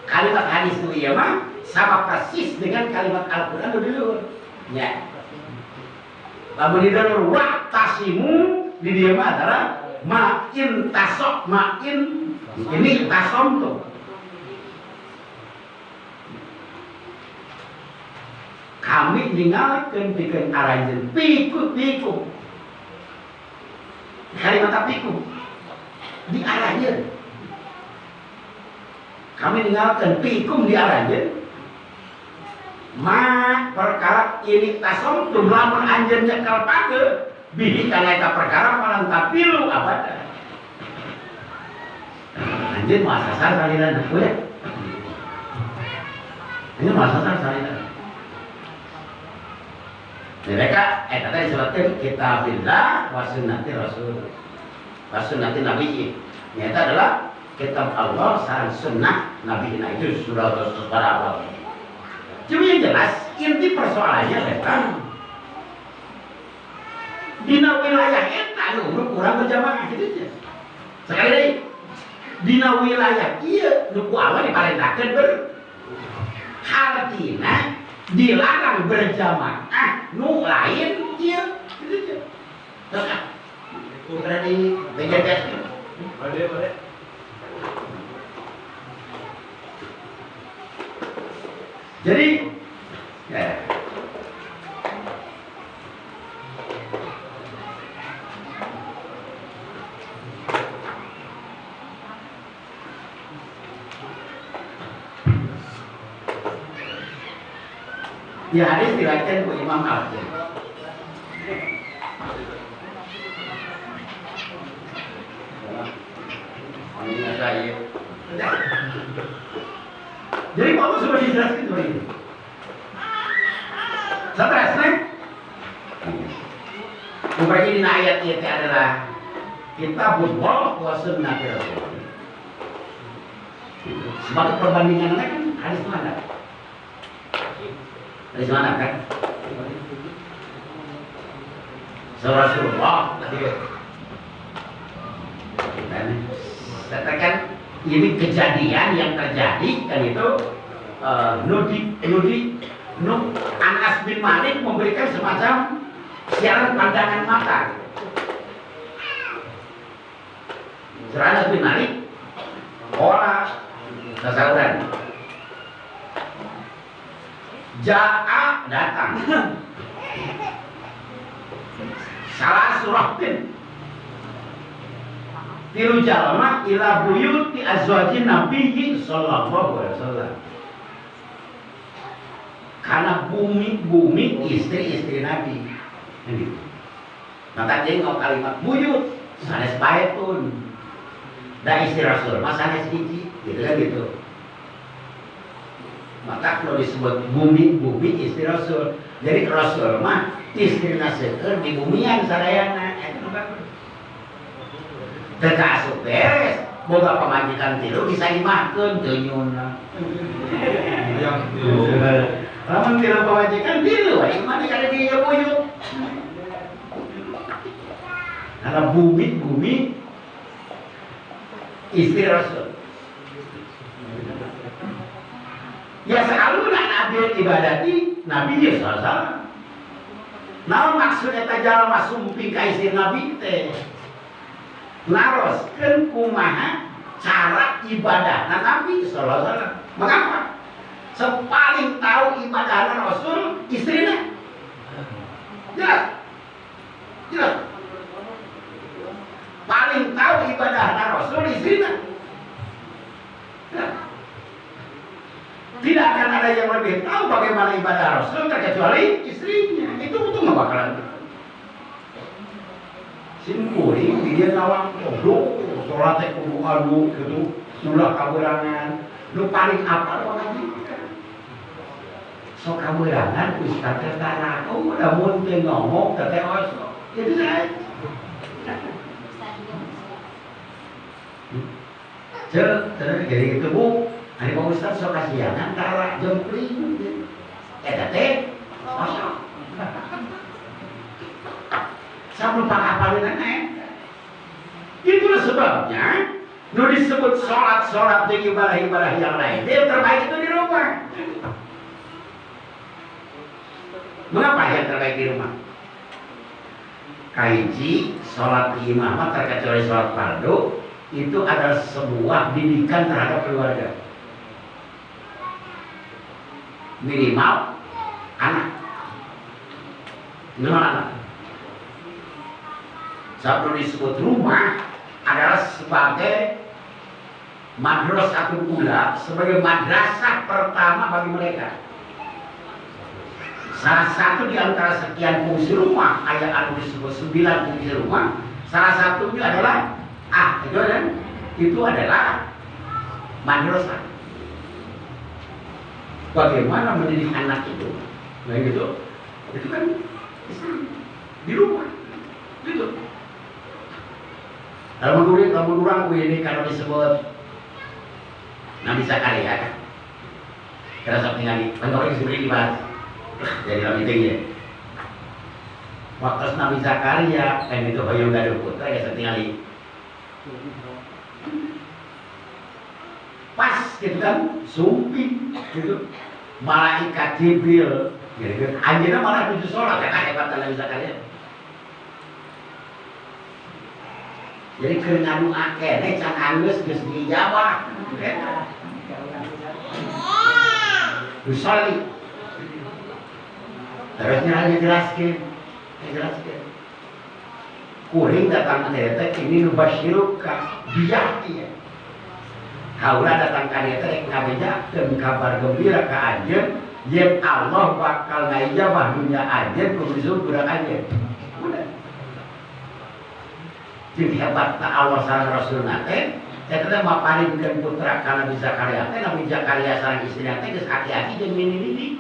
Kalimat hadis itu ya mah sama persis dengan kalimat Al-Qur'an dulu. Ya. Lamun di dalam waqtasimu di dia mah adalah ma in tasok ma in ini tasomtum. Kami ninggalkeun pikeun aranjeun piku-piku. Kalimat piku di aranjeun. Kami ninggalkeun pikum di aranjeun. Ma perkara ini tasomtum lamun anjeun nyekel pake bihi kana eta perkara malan tapilu abada. Anjeun mah sasar salila we. Anjeun mah sasar salila. Mereka eta teh disebutkeun kitabillah wa sunnati rasul wa sunnati nabi. Nyata adalah kitab Allah sareng sunnah nabi. Nah itu sudah terus para awal. Cuma yang jelas inti persoalannya adalah dina wilayah eta anu kurang berjamaah gitu aja. Sekali lagi dina wilayah ieu nu ku Allah diparentahkeun ber hartina dilarang berjamaah nu lain ieu gitu aja. Terus ah kurang di BJS. Boleh. Jadi ya. Ya hadis diriwayatkan oleh Imam Al-Bukhari. Jadi Pak sudah dijelaskan seperti itu. Seterusnya, beberapa ini ayat itu adalah kitabullah wa sunnah Rasul. Sebagai perbandingannya kan hadis mana? Hadis mana kan? Rasulullah. Dan kan ini kejadian yang terjadi kan itu Anas bin Malik memberikan semacam siaran pandangan mata. Anas bin Malik olah sasauran. Ja'a datang. Salah surahtin tilu jalma ila buyuti azwajin nabiyyi sallallahu alaihi wasallam. Karena bumi-bumi istri-istri Nabi. Gitu. Maka jengok kalimat buyut Sanes baetun. Da istri Rasul mah sanes hiji, gitu kan gitu. Maka kalau disebut bumi-bumi istri Rasul. Jadi Rasul mah istrina seueur di bumian sadayana eta nu bagus. Teu kaasup beres, boga pamajikan tilu bisa imahkeun teu nyuna. Yang tilu. Lamun tilu pamajikan tilu we imah kada di buyut. Karena bumi-bumi istri Rasul. Ya selalu nabi ibadati Nabi ya salah. Naon maksud eta jalma sumping ka istri Nabi teh? Naroskeun kumaha cara ibadahna Nabi sallallahu alaihi wasallam. Mengapa? Sepaling tahu ibadahna Rasul istrina. Jelas. Jelas. Paling tahu ibadahna Rasul istrina. Jelas. Tidak akan ada yang lebih tahu bagaimana ibadah Rasul terkecuali istrinya. Itu nggak bakalan. Simkuring dia nawang, oh, sholat teh kudu anu gitu, ulah kaberangan. Nu paling apal pamajikan. Sok kaberangan ustaz teh tara, oh udah mun teu ngomong teh osok. Itu saya. Cek, jadi gitu Bu. Ari Pak Ustaz sok kasihangan tara jempling. Eta teh osok. Sampun pangapaleunana eta. Itulah sebabnya nu disebut sholat-sholat jeung ibadah-ibadah yang lain yang terbaik itu di rumah. Mengapa yang terbaik di rumah? Kahiji sholat di imah mah terkecuali sholat fardu itu adalah sebuah didikan terhadap keluarga. Minimal anak. Minimal anak. Sebab disebut rumah adalah sebagai madrasah ula, sebagai madrasah pertama bagi mereka. Salah satu di antara sekian fungsi rumah, ayat anu disebut 9 fungsi rumah, salah satunya adalah itu kan? Itu adalah madrasah. Bagaimana mendidik anak itu? Nah gitu, itu kan di rumah, gitu. Kalau menurut ini kalau disebut Nabi Zakaria kan, karena sok ningali, kan sebenarnya dibahas jadi dalam meeting ya. Waktu Nabi Zakaria kan itu hoyong gaduh putra ya sok tingali. Pas gitu kan, sumping gitu. Malaikat Jibril gitu. Anjeunna malah nuju sholat kan hebat Nabi Zakaria. Jadi keur ngadua keneh can anggeus geus dijawab. Usolli. Terusnya hanya jelaskeun, jelaskeun. Kuring datang ka dieu teh ini nu basyiruka biah ieu. Kaula datang ka dieu teh rek ngabejakeun kabar gembira ka anjeun yen Allah bakal ngaijabah dunya anjeun kudu disebut budak anjeun. Udah. Jadi hebatna Allah sareng Rasulna teh eta teh maparinkeun putra ka Nabi Zakaria teh Nabi Zakaria sareng istrina teh geus aki-aki jeung nini-nini.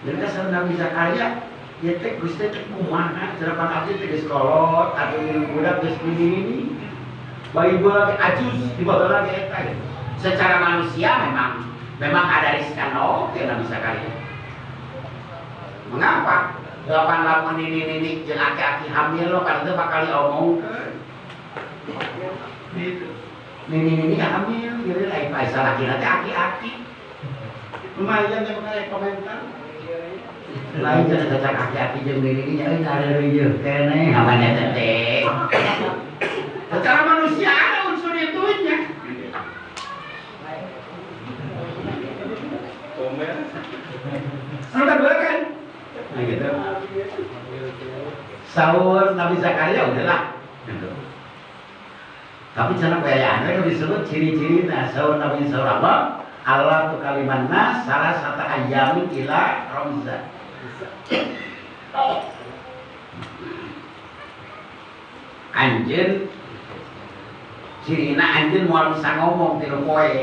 Jadi sareng Nabi Zakaria ieu teh Gusti teh kumaha sarapan abdi teh geus kolot atuh minum budak geus nini-nini. Bayi bola ge ajus di baheula ge eta gitu. Secara manusia memang ada riskan oke Nabi Zakaria. Mengapa? Delapan lamun nini-nini jeung aki-aki hamil lo kan itu bakal diomongkeun. Gitu. Nini-nini hamil jadi lain paisa laki teh aki-aki. Lumayan teh bakal komentar. Lain cenah cacak aki-aki jeung nini-nini nya euy ngareureuyeun keneh hamanya teh. Secara manusia ada unsur itunya. Komen. Sudah dua kan? Nah gitu. Sahur Nabi Zakaria udahlah. Gitu. Tapi cara bayaannya kalau disebut ciri-ciri nah sahur Nabi sahur apa? Allah tu kalimanna salah satu ayamin ila Ramzan. Anjeun cirina anjeun moal bisa ngomong 3 poe.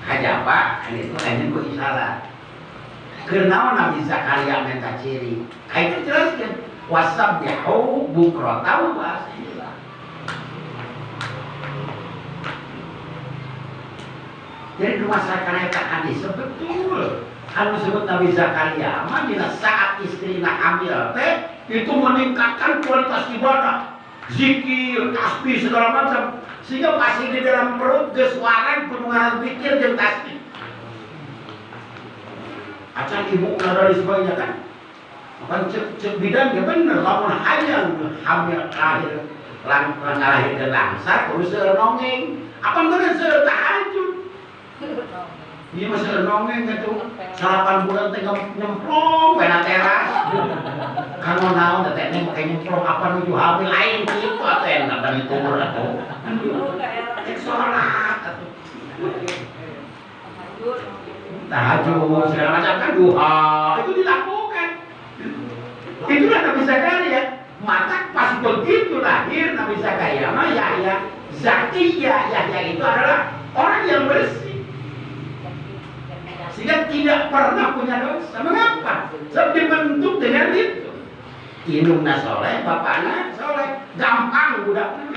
Kajaba kan itu anjeun ku isyarat. Keur naon Nabi Zakaria minta ciri? Ka itu jelaskeun wasabbihu bukratan wa asila. Jadi rumah sakana eta hadis betul. Anu disebut Nabi Zakaria mah dina saat istrina hamil teh itu meningkatkan kualitas ibadah, zikir, tasbih segala macam sehingga pasti di dalam perut geus warang kudu zikir jeung tasbih. Acan ibu dan sebagainya kan. Kan cek bidan ya bener lamun hayang hamil lahir ngalahirkeun langsar kudu seueur nongeng. Apa bener seueur tahajud? Iya mah seueur nongeng gitu. 8 bulan teh nyemplung we na teras. Kanggo naon teh teh make nyemplung apa nuju hamil lain kitu atuh enak dan tur atuh. Cek salat atuh. Tahajud segala macam kan duha itu dilakukan. Itulah Nabi Zakaria. Maka pas begitu lahir Nabi Zakaria mah Yahya Zakiya. Yahya itu adalah orang yang bersih sehingga tidak pernah punya dosa. Mengapa? Sebab dibentuk dengan itu. Indungna soleh, bapakna soleh, gampang budakna.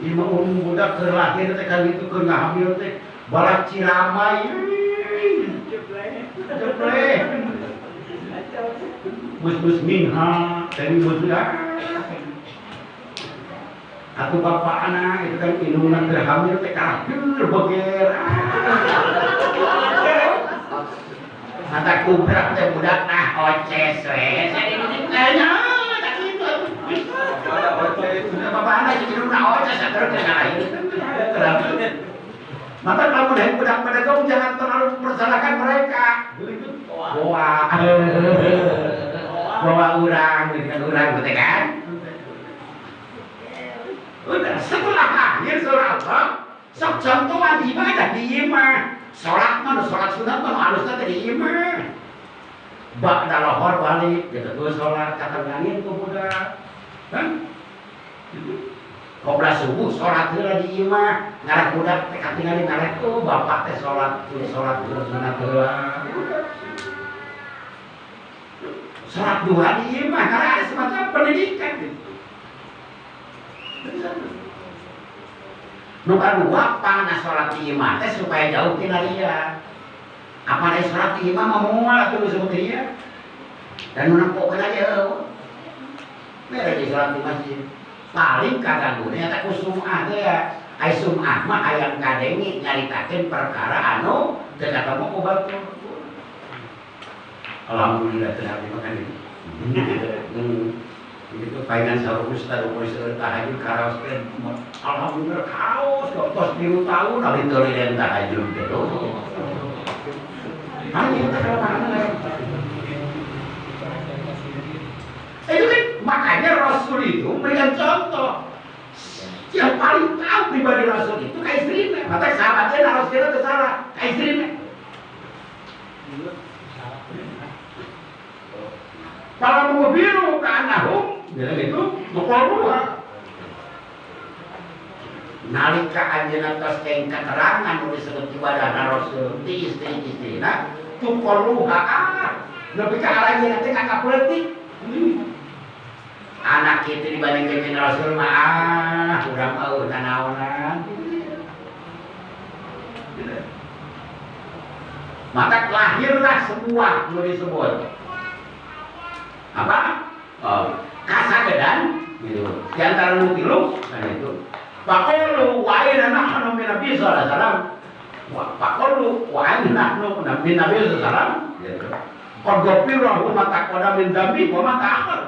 Ieu mah umum budak keur lahir teh kali itu keur ngahamil teh balah ciramai. Jebleh. Bus-bus minha, tadi bus atau bapak anak itu kan indungna keur hamil teh kaheur beger. Mata kubrak teh budak nah oces we. Nya tak kitu. Bapak anak jadi indungna oces atuh teh ngalahin. Maka kalau dari budak pedagong jangan terlalu mempersalahkan mereka. Bawa, bawa orang, dengan orang, gitu kan? Udah setelah lahir surah Allah, sok contohan ibadah di imah, sholat mah, sholat sunat mah harusnya di imah. Ba'da lohor balik, gitu tuh sholat katengangin tuh budak, kan? Qobla subuh sholat heula di imah, ngarah budak teh katingali ngarah tuh bapak teh sholat, sholat heula sunat heula. Sholat duha di imah karena ada semacam pendidikan gitu. Nu kadua pangna sholat di imah teh supaya jauh tina ria. Apa dari sholat di imah mah moal atuh disebut ria. Dan nu nempokeun aja heueuh. Mere di sholat di masjid. Paling kagangguna eta ku sum'ah teh ya. Ai sum'ah mah hayang kadengi nyaritakeun perkara anu teu katemu ku batur. Alhamdulillah teh abdi makan itu. Begitu paingan saur ustaz ukur seueur tahajud karaos teh. Alhamdulillah kaos tos 3 tahun abdi teu leuleun tahajud teh. Hanya eta kelemahan. Itu kan makanya Rasul itu memberikan contoh. Yang paling tahu pribadi Rasul itu ka istrina. Maka sahabatnya Rasul itu salah, ka istrina. Para mubiru ka anahum, bilang itu muqarruha. Nalika anjeunna tos keng keterangan nu disebut ibadah Rasul ti istri-istrina, tuqarruha ah. Nepi ka aranjeunna teh kakapeutik. Anak itu dibandingkan dengan Rasul mah ah, urang eueuh nanaonan. Maka lahirlah semua nu disebut apa? Oh, kasagedan gitu. Di antara nu tilu kan itu. Faqulu wa aina nahnu min Nabi sallallahu alaihi wasallam. Faqulu wa aina nahnu min Nabi sallallahu alaihi wasallam. Gitu. Qad ghafira ma taqaddama min dzambi wa ma ta'akhkhar.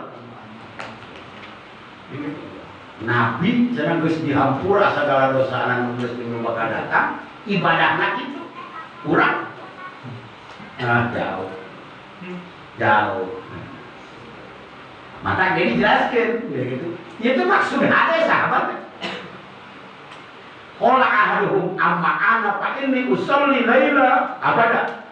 Nabi cenah geus dihampura segala dosa anu geus nu bakal datang, ibadahna kitu. Urang ah jauh. Jauh. Maka jadi jelaskan gitu. Itu maksud ada sahabat. Qala ahaduhum amma ana fa inni usalli laila abada.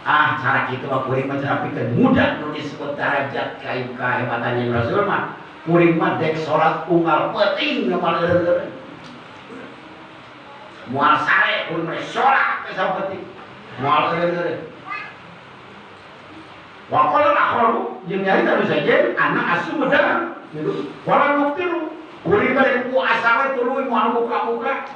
Ah, cara kitu mah kuring mah cara pikeun muda nu disebut darajat kahebatan jeung Rasul mah. Kuring mah dek salat unggal peuting moal eureun-eureun. Moal sare kuring mah salat teh sapeuting. Moal eureun-eureun. Wa qala al-akharu jeung nyarita nu sejen anak asup bedang. Wala nuktiru kuring mah dek puasa we tuluy moal buka-buka.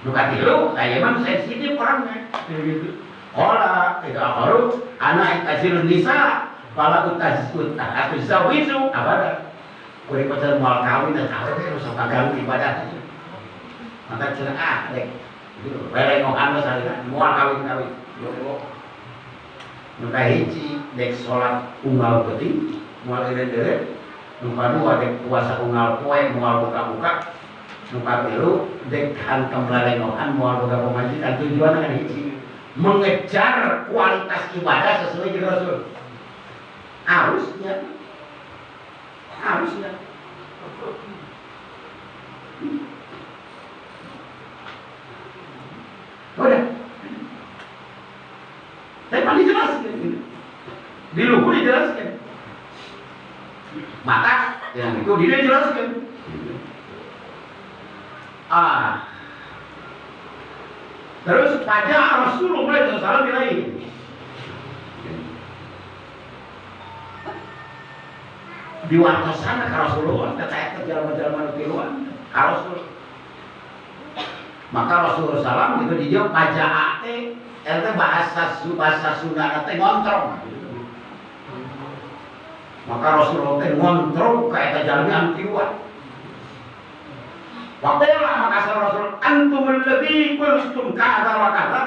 Nu katilu, aya mah sensitif orangnya. Gitu. Qala itu akharu ana itazilun nisa fala utazut atuzawiju abada. Kuring mah moal kawin da kawin teh rusak kaganggu ibadah. Maka cenah ah rek lelengohan we salira moal kawin-kawin. Nu kahiji dek salat unggal peuting moal eureun-eureun, nu kadua dek puasa unggal poe moal buka-buka, nu katilu dek hantam lelengohan moal boga pamajikan. Tujuanna kan hiji, mengejar kualitas ibadah sesuai dengan Rasul. Harusnya. Harusnya. Udah. Tapi paling jelas di luhur dijelaskan. Maka yang itu dia jelaskan. Ah. Terus pada Rasulullah SAW bilang di waktu sana ke Rasulullah kata jalan-jalan tiluan ke Rasul. Maka Rasulullah SAW itu dijawab pajak teh eta bahasa Sunda teh ngontrong. Maka Rasulullah teh ngontrong ka eta jalmi anu tiluan. Waqala maka Rasul antum alladzi qultum kadza wa kadza.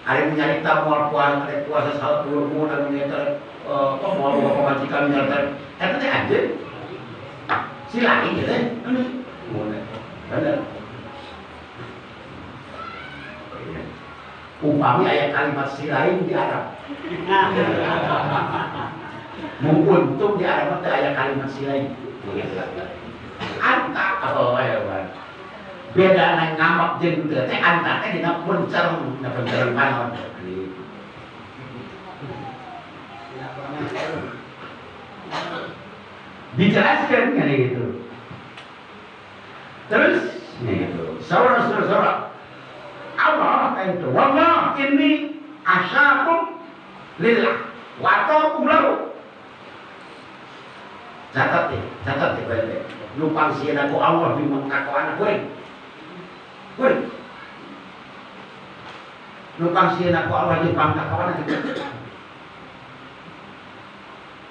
Ari nyarita moal puasa rek puasa salat luhur dan nyarita apa moal boga pamajikan nyarita eta teh anjeun. Si lain teh. Bener. Upami aya kalimat si lain di Arab. Mung untung di Arab teh aya kalimat si lain. Anta apa wae beda na ngamak jeung teu teh anta teh dina pencereng, dina pencereng panon. Dijelaskan kan gitu. Terus gitu. Saudara-saudara, Allah itu wallah ini asyakum lillah wa ta'akum lahu. Catat deh baik-baik. Lupang sieun ku Allah di mangkakoana kuring. Kuring. Lupang sieun ku Allah di pangkakoana gitu.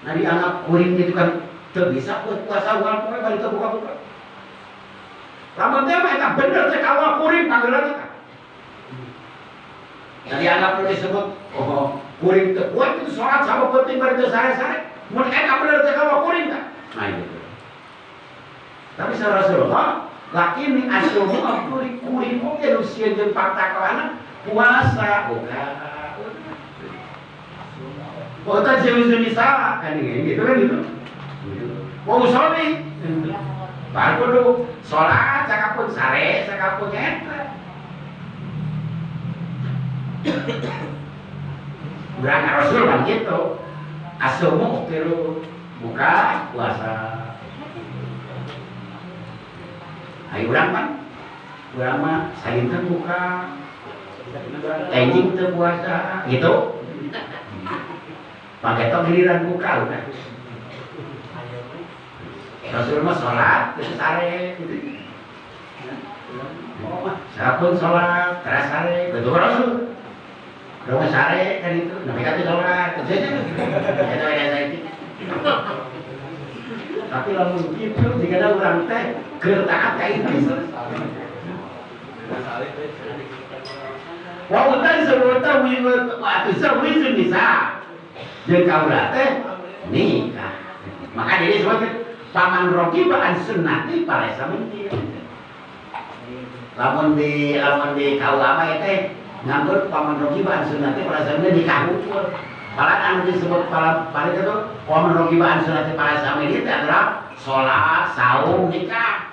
Nah dianggap kuring itu kan teu bisa puasa unggal poe bari teu buka-buka. Lamun teh mah eta bener cek awal kuring panggeulana teh. Nah dianggap nu disebut oh kuring teu kuat itu salat sama penting bari teu sare-sare. Mun eta bener cek awal kuring tah. Nah gitu. Tapi Rasulullah lakini asumu kuring kuring oge nu sieun jeung pangtakoana puasa buka. Kota jeung nisa kan gitu kan gitu. Wa usolli baru kudu salat sakapun sare sakapun eta. Urang Rasul kan gitu. Asumu tilu buka puasa. Ayo urang mah, urang mah sainten buka, enjing teu puasa, gitu. Pakai tong giliran buka udah. Rasul mah sholat terus sare, gitu. Sapun sholat terus sare, betul Rasul. Dong sare kan itu, nah mereka tuh sholat, terus aja. Itu ada itu. Tapi lamun kitu jika ada urang teh keur taat ka iblis. Wa utan sabota wi wa tuzawizun nisa. Jeung kaula teh nikah. Maka jadi sebut paman rogiba an sunnati palesa mungkin. Lamun di kaula mah teh nganggur paman rogiba an sunnati palesa mungkin nikah hukum. Palan anu disebut palan paling itu paman rogiba an sunnati palesa mungkin itu adalah salat, saum, nikah.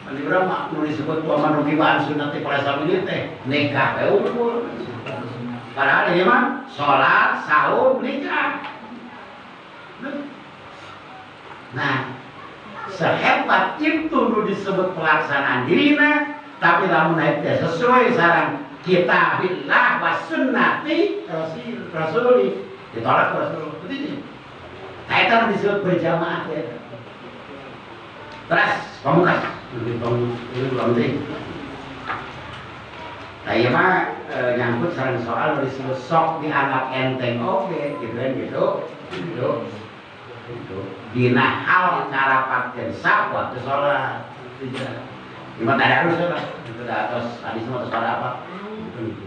Urang mah nu disebut wa man rugibaan sunnati para sami teh nikah we unggul. Padahal ieu mah salat, saum, nikah. Nah, sehebat itu nu disebut pelaksanaan dirina, tapi lamun teh sesuai sareng kitabillah wa sunnati rasuli ditolak Rasul. Begitu. Nah, itu disebut berjamaah ya. Terus pamungkas. Ini nah iya mah nyangkut sareng soal disebut sok dianggap enteng oke gitu kan gitu. Gitu. Gitu. Dina hal ngarapatkeun saf waktu sholat. Gimana ada harus lah. Itu dah atas hadis mah atas pada apa? Gitu.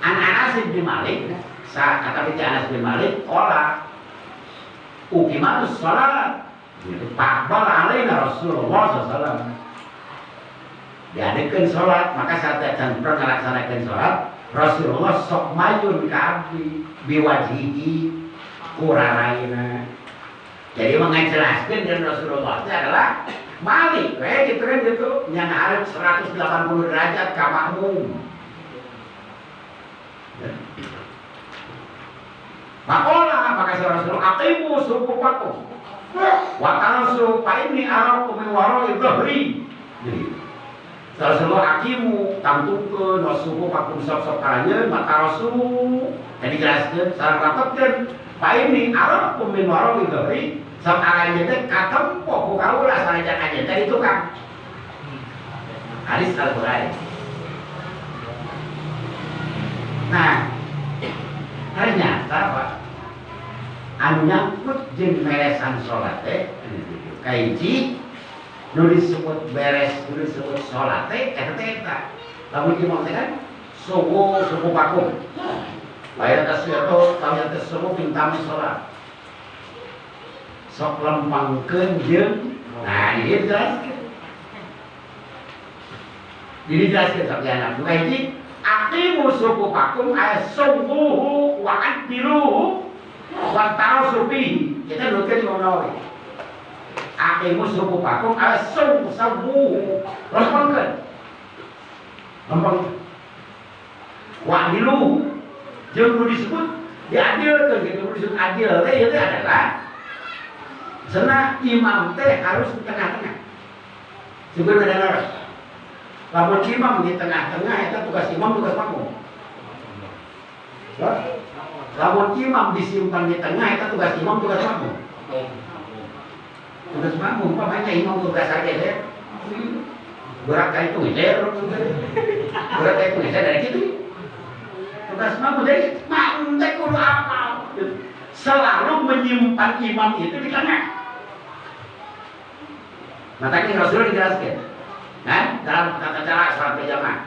An Anas bin Malik, kata bi Anas bin Malik, qala uqimatus shalat. Gitu. Faqbal alaina Rasulullah sallallahu alaihi wasallam. Diadakeun salat, maka saat can pernah ngalaksanakeun salat, Rasulullah sok mayun ka abdi biwajihi kuraraina. Jadi mengajelaskeun dan Rasulullah itu adalah Malik, we gitu kan gitu, yang harus 180 derajat ka makmum. Makola maka Rasulullah aqimu sufufakum wa tarasu fa inni arakum min wara'i dhahri. Jadi Rasulullah aqimu tangtungkeun wa sufufakum sok-sok karanyeun wa tarasu jadi jelaskeun sareng rapetkeun fa inni arakum min wara'i dhahri sok aranjeun teh katempo ku kaula sanajan anjeun teh di tukang. Hadis Al-Bukhari. Nah, ternyata Pak, anu nyangkut jeung beresan salat teh kahiji nu disebut beres, nu disebut salat teh eta teh eta. Lamun imam teh kan subuh subuh pakum. Bayar tasyato kalian teh subuh pintami salat. Sok lempangkeun jeung nah ini dijelaskeun. Ini dijelaskeun sok dianap. Nu kahiji aqimu sufufakum ay sawwuhu wa addiluhu wa tarasu fihi. Kita nutkeun Imam Nawawi. Aqimu sufufakum ay sawwuhu. Lempangkeun. Lempangkeun. Wa adiluhu. Jeung nu disebut diadilkeun gitu, nu disebut adil teh ieu teh adalah cenah imam teh harus di tengah-tengah. Sebenarnya ada lamun imam di tengah-tengah itu tugas imam tugas makmum. Lamun imam disimpan di tengah itu tugas imam tugas makmum. Tugas makmum pamanya imam tugas aja deh. Berat kayak itu ngejer, berat kayak itu ngejer dari gitu. Tugas makmum jadi makmum teh kudu apal. Selalu menyimpan imam itu di tengah. Maka ini Rasulullah dijelaskan. Nah, dalam tata cara sholat berjamaah.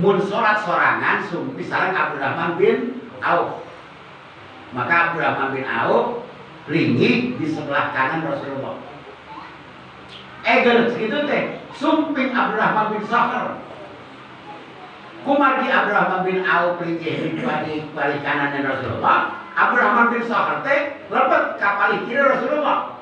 Mun sholat sorangan sumpi sareng Abdurrahman bin Auf. Maka Abdurrahman bin Auf linggih di sebelah kanan Rasulullah. Eger segitu teh sumping Abdurrahman bin Sakhr. Kumargi Abdurrahman bin Auf linggih di balik kanan Rasulullah. Abdurrahman bin Sakhr teh lepet ka palih kiri Rasulullah.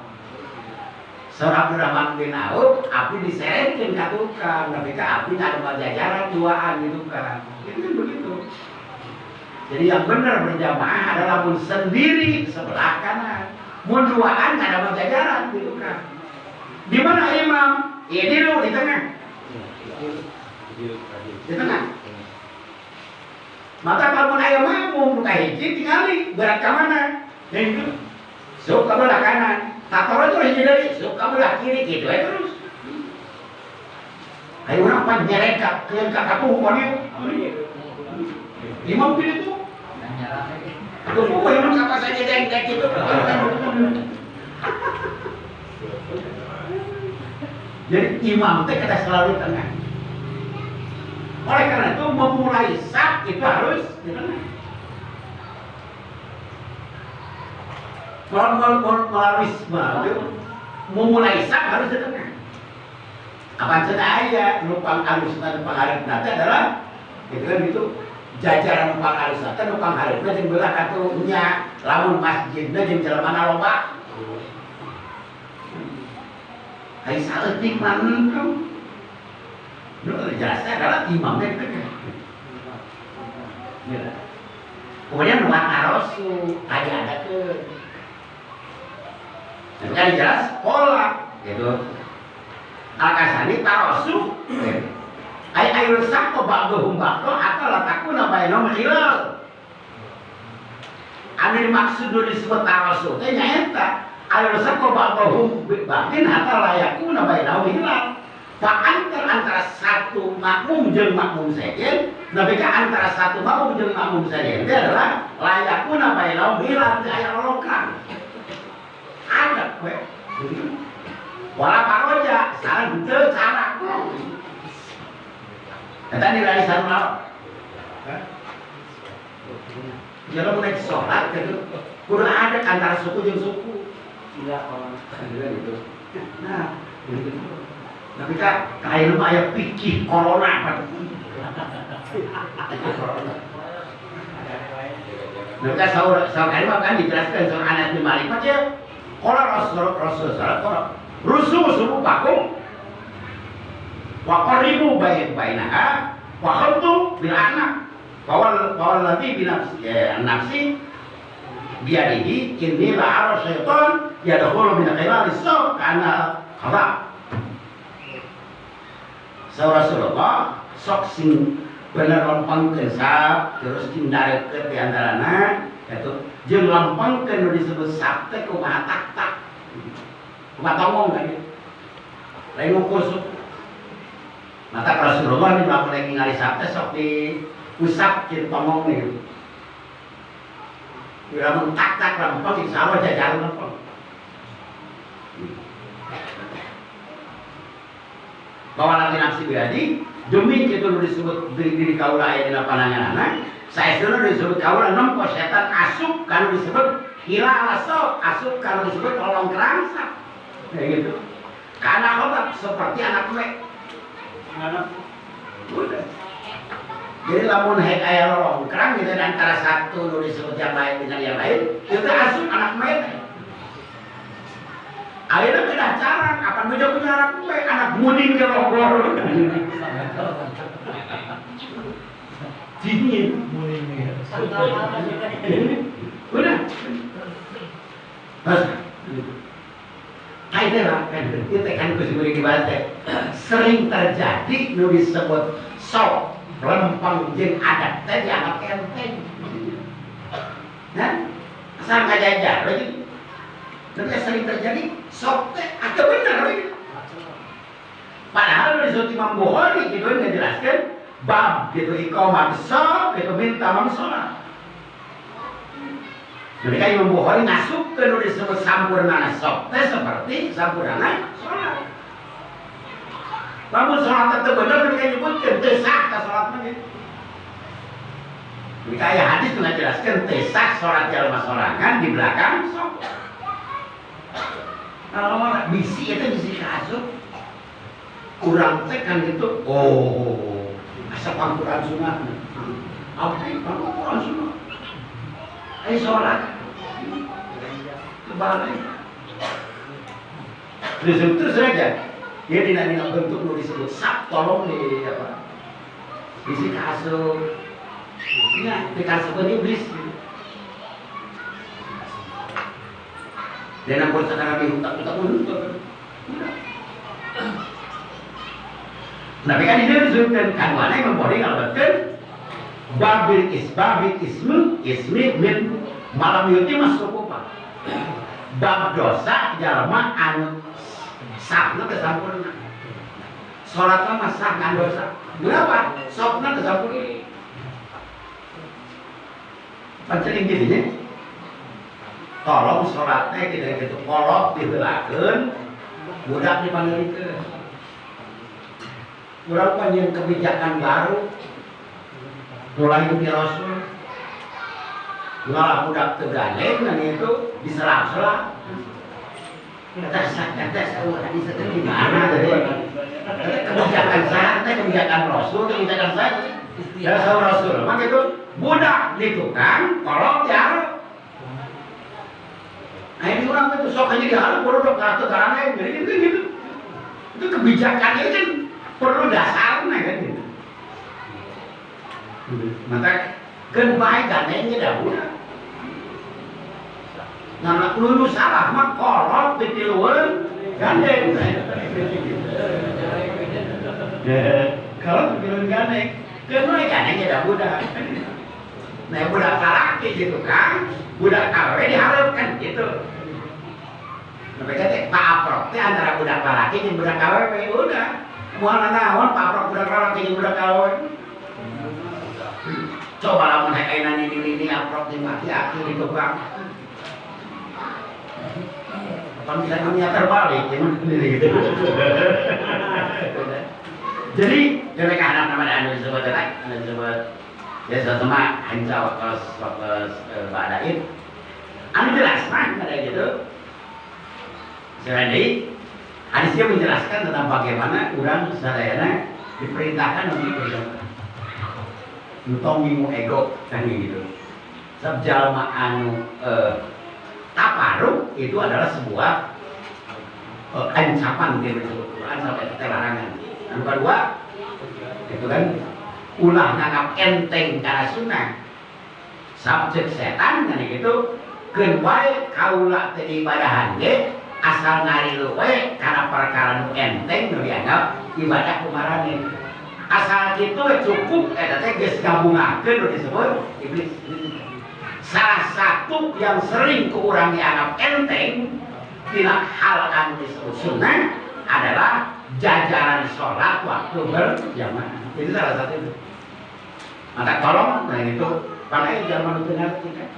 Seorang Abdurrahman bin Auf, abdi diseretkeun ka tukang, tapi ka abdi ada jajaran duaan di tukang. Itu kan begitu. Jadi yang benar berjamaah adalah mun sendiri sebelah kanan, mun duaan ada jajaran di tukang. Di mana imam? Ini lu di tengah. Di tengah. Maka kalau mun aya makmum nu kahiji tingali berat ka mana? Ya itu. Sok ka belah kanan. Tatoro itu hiji deui, sok ka belah kiri kitu we terus. Ayo urang pan nyerek ka keun ka katuh ka dieu. Imam kieu tuh. Tuh imam apa saja deng deng kitu. Jadi imam teh kata selalu di tengah. Oleh karena itu memulai saf itu harus di tengah. Memulai saf harus di tengah. Apa cenah aya nu pangarusna pangarepna teh adalah gitu kan gitu. Jajaran nu panghareup teh nu panghareupna jeung belah katuh nya lamun masjidna jeung jelema loba. Ai saeutik mah henteu. Nu jelasnya adalah imamnya di tengah. Ya. Kemudian watarosu tadi ada ke. Nah, kan jelas pola gitu. Alkasani tarosu. Ai ayul sakko ba'duhum ba'du atau latakuna bainahum khilal. Anu dimaksud nu disebut tarosu teh nyaeta ayul sakko ba'duhum ba'din atau layakuna bainahum khilal. Pak antara satu makmum jeung makmum sejen, tapi ka antara satu makmum jeung makmum sejen itu adalah layakuna bainahum khilal teu aya lolongkrang. Ada we. Wala paroja sareng henteu cara. Eta nilai sareng. Jalan mun naik sholat gitu, kudu ada antara suku jeung suku. Gila orang. Gitu. Nah, gitu. Tapi kak, kayak lu aya pikir corona apa? Nah, kan sahur kali mah kan dijelaskan sahur Anas bin Malik mah dia qala Rasul sallallahu rusu subuh bakum wa qaribu bainaha wa khamtu bil anak wa wal ladzi bi nafsi nafsi biyadihi inni la ara syaitan yadkhulu min khilali as-saf kana qada. Saur Rasulullah sok sing bener lempengkeun saf terus tindareukeun di antarana eta jeung lempengkeun nu disebut saf teh kumaha tak-tak kumaha tongong kan lain ngukur suku. Maka Rasulullah ini lamun lagi ningali saf teh sok diusap jeung tongong nih. Lamun tak-tak lempeng insyaallah jajaran lempeng. Bahwa nanti nafsi berarti demi itu disebut diri kaula aya dina pandangan anak saestuna disebut kaula nempo setan asup kanu disebut hilal asop asup kanu disebut tolong kerangsa kayak gitu karena khotab seperti anak gue anak udah. Jadi lamun hek aya lolongkrang gitu antara satu nu disebut yang lain dengan yang lain itu asup anak gue. Ayeuna kedah carang, apa nu punya anak gue, anak muning ke logor. Dingin. Udah. Terus. Kayak lah, kan itu kan kusi dibahas teh. Sering terjadi nu disebut sok lempeng jeung adat teh dianggap enteng. Nah, asal ngajajar we. Tapi sering terjadi sok teh atau bener we. Padahal disebut Imam Bukhari gitu ngejelaskan bab gitu iqamah sok gitu minta mam sholat. Jadi kan Imam Bukhari ngasupkeun nu disebut sampurnana sok teh seperti sampurnana sholat. Lamun sholat teh bener mereka nyebutkeun teu sah ka sholat mah gitu. Jadi aya hadis nu ngajelaskeun teu sah sholat jalma sorangan di belakang sok. Kalau orang bisi itu bisi kasut kurang teh kan gitu. Oh, asa pangkuran sunah. Abdi pangkuran sunah. Ayo sholat. Kebalik. Terus saja. Dia tidak dina bentuk nu disebut sap tolong di apa? Bisi kasut. Ya, dikasupkeun iblis. Dan ampun sekarang dihutak-hutak untuk. Tapi kan ini disebutkan kan mana yang memboleh ngalebetkeun babil isbabil ismu ismi min malam yuti masuk apa? Bab dosa jalma anu sahna teu sampurna. Salatna mah sah ngan dosa. Kenapa? Sokna teu sampurna. Pancen gitu nya. Tolong sholatnya tidak gitu kolot diheulakeun budak dipanggilkeun. Urang panjang kebijakan baru mulai di Rasul ngalah budak teu gandeng dan itu diserap-serap. Kata hadis itu di mana tadi? Kebijakan saya, kebijakan Rasul, kebijakan saya. Ya Rasul, maka itu budak di tukang, kolot ya. Nah ini orang itu sok aja diharap, baru dok kartu karena jadi gitu gitu. Itu kebijakannya kan perlu dasarnya kan gitu. Maka kan baik gandengnya dah budak. Nah, lulus salah mah kolot ditiluan gandeng. Kalau ditiluan gandeng, kan gandengnya dah budak. Nah, budak salaki gitu kan, budak awewe diharapkan gitu. Mereka teh paprok teh antara budak lalaki jeung budak awewe udah. Moal nanaon paprok budak lalaki jeung budak awewe. Coba lamun hayang ayeuna nini-nini aprok jeung aki-aki di tukang. Kan bisa dunia terbalik gitu. Jadi mereka anak nama anu disebut anu disebut ya sama hanca waktu badain anu jelas mah ada gitu. Jadi hadisnya menjelaskan tentang bagaimana orang sadayana diperintahkan untuk berjamaah. Entong ngingu ego kan gitu. Sebab jalma anu taparuk itu adalah sebuah ancaman di Quran sampai ke larangan. Anu kedua itu kan ulah nganggap enteng karena sunnah. Subjek setan kan gitu keun wae kaula teh diibadahan ge asal ngarilu we karena perkara nu enteng nu dianggap ibadah kumarane. Asal kitu cukup eta teh geus gabungakeun nu disebut iblis. Salah satu yang sering ku urang dianggap enteng tina hal anu disebut sunnah adalah jajaran sholat waktu berjamaah. Itu salah satu itu. Maka tolong, nah itu pakai zaman itu ngerti kan.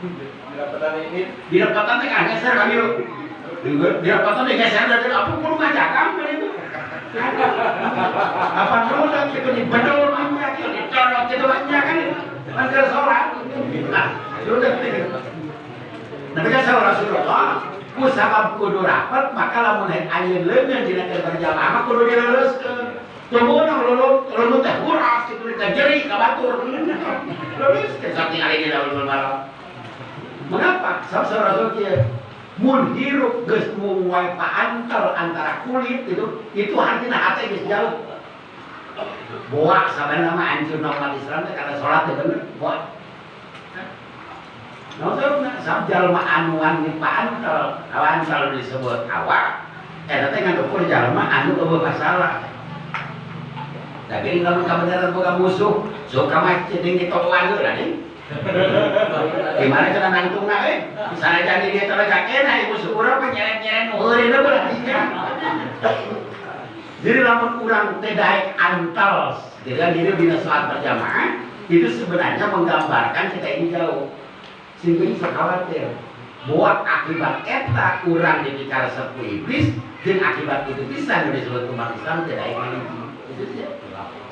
Di rapatan ini, di rapatan teh geser kami yuk. Di rapatan teh geser dari apa kudu ngajakan kan itu. Apa nudah gitu di bedol banyak, dicorot gitu banyak kan itu. Kan keur sholat. Nah, sudah gitu. Tapi kan Rasulullah ku sabab kudu rapat maka lamun ayeuna leungeun dina keur berjamaah mah kudu dileuleuskeun. Tunggu lulu teh huras itu jeri ka batur. Leuleuskeun saking ari dina ulul malam. Mengapa? Sabab Rasul kieu mun hirup geus mung wae paantel antara kulit itu artinya hate geus jauh. Boak sabenerna mah hancur umat Islam teh karena salat teh bener boak. Nah, sabab jalma anuan di paantel, awantel disebut awak, eta teh ngadukur jalma anu eueuh masalah. Tapi lamun kabeneran boga musuh, suka mah jeung ditokoan heula deui. Gimana cenah nangtungna euy? Sanajan di dieu teh kena musuh urang mah nyeret-nyeret nu heureun berarti nya. Jadi lamun urang teh daek antel, jadi diri dina salat berjamaah itu sebenarnya menggambarkan kita ini jauh. Sing sok khawatir bahwa akibat eta urang dipikar sepu iblis dan akibat itu bisa disebut umat Islam tidak menghiji. Itu sih.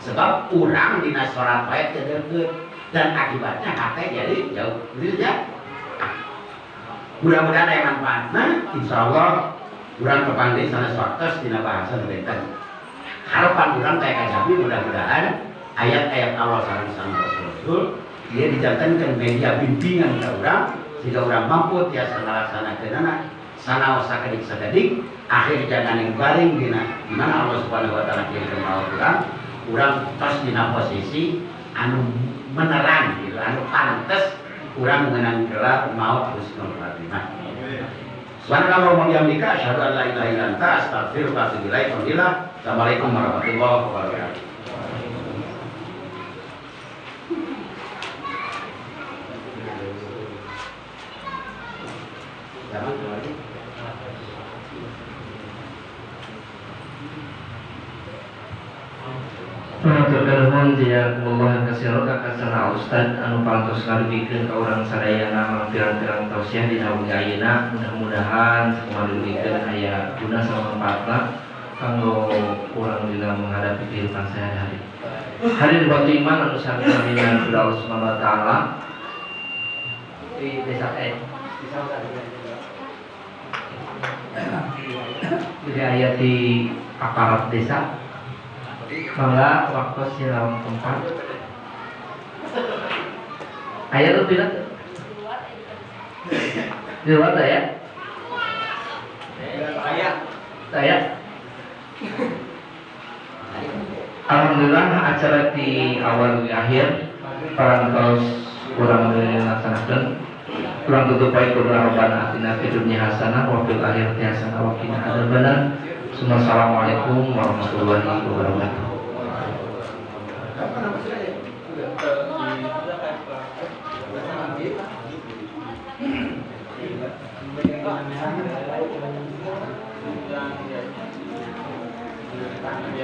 Sebab urang dina salat wae teu deukeut dan akibatnya hate jadi jauh. Itu ya. Mudah-mudahan aya manfaatna, insyaallah urang kepanggih sanes waktos dina bahasa nu benten. Harapan urang teh kajabi mudah-mudahan ayat-ayat Allah sareng sang Rasul dia dijantankan media bimbingan ke orang sehingga orang mampu tiasa ngalaksanakeunana sanaos sakedik-sakedik akhir jangan yang baring dina di mana Allah Subhanahu wa taala kirimkeun maut urang urang tos dina posisi anu menerang gitu anu pantes urang mengenang gelar maut husnul khatimah. Subhanallah wa bihamdika asyhadu an la ilaha illa anta astaghfiruka wa atubu ilaik. Assalamualaikum warahmatullahi wabarakatuh. Nuhun jazakumullah khairan ka kasana Ustad anu parantos ngadugikeun ka urang sadayana mangpirang-pirang tausiah dina wengi ayeuna. Mudah-mudahan sakumaha didugikeun aya guna sareng manfaatna kanggo urang dina menghadapi kehidupan sehari-hari. Hadir batu iman anu sami-sami ku Allah Subhanahu wa taala di desa di ayat di aparat desa. Mangga waktu silawan tempat. Aya tuh tidak? Di luar ya? Saya. Saya. Alhamdulillah, acara di awal di akhir parantos kurang dilaksanakan. Kurang tutup baik doa, Rabbana atina fid dunya hasanah wa fil akhirati hasanah wa qina adzabannar. Assalamualaikum warahmatullahi wabarakatuh. Apa nama saya? Di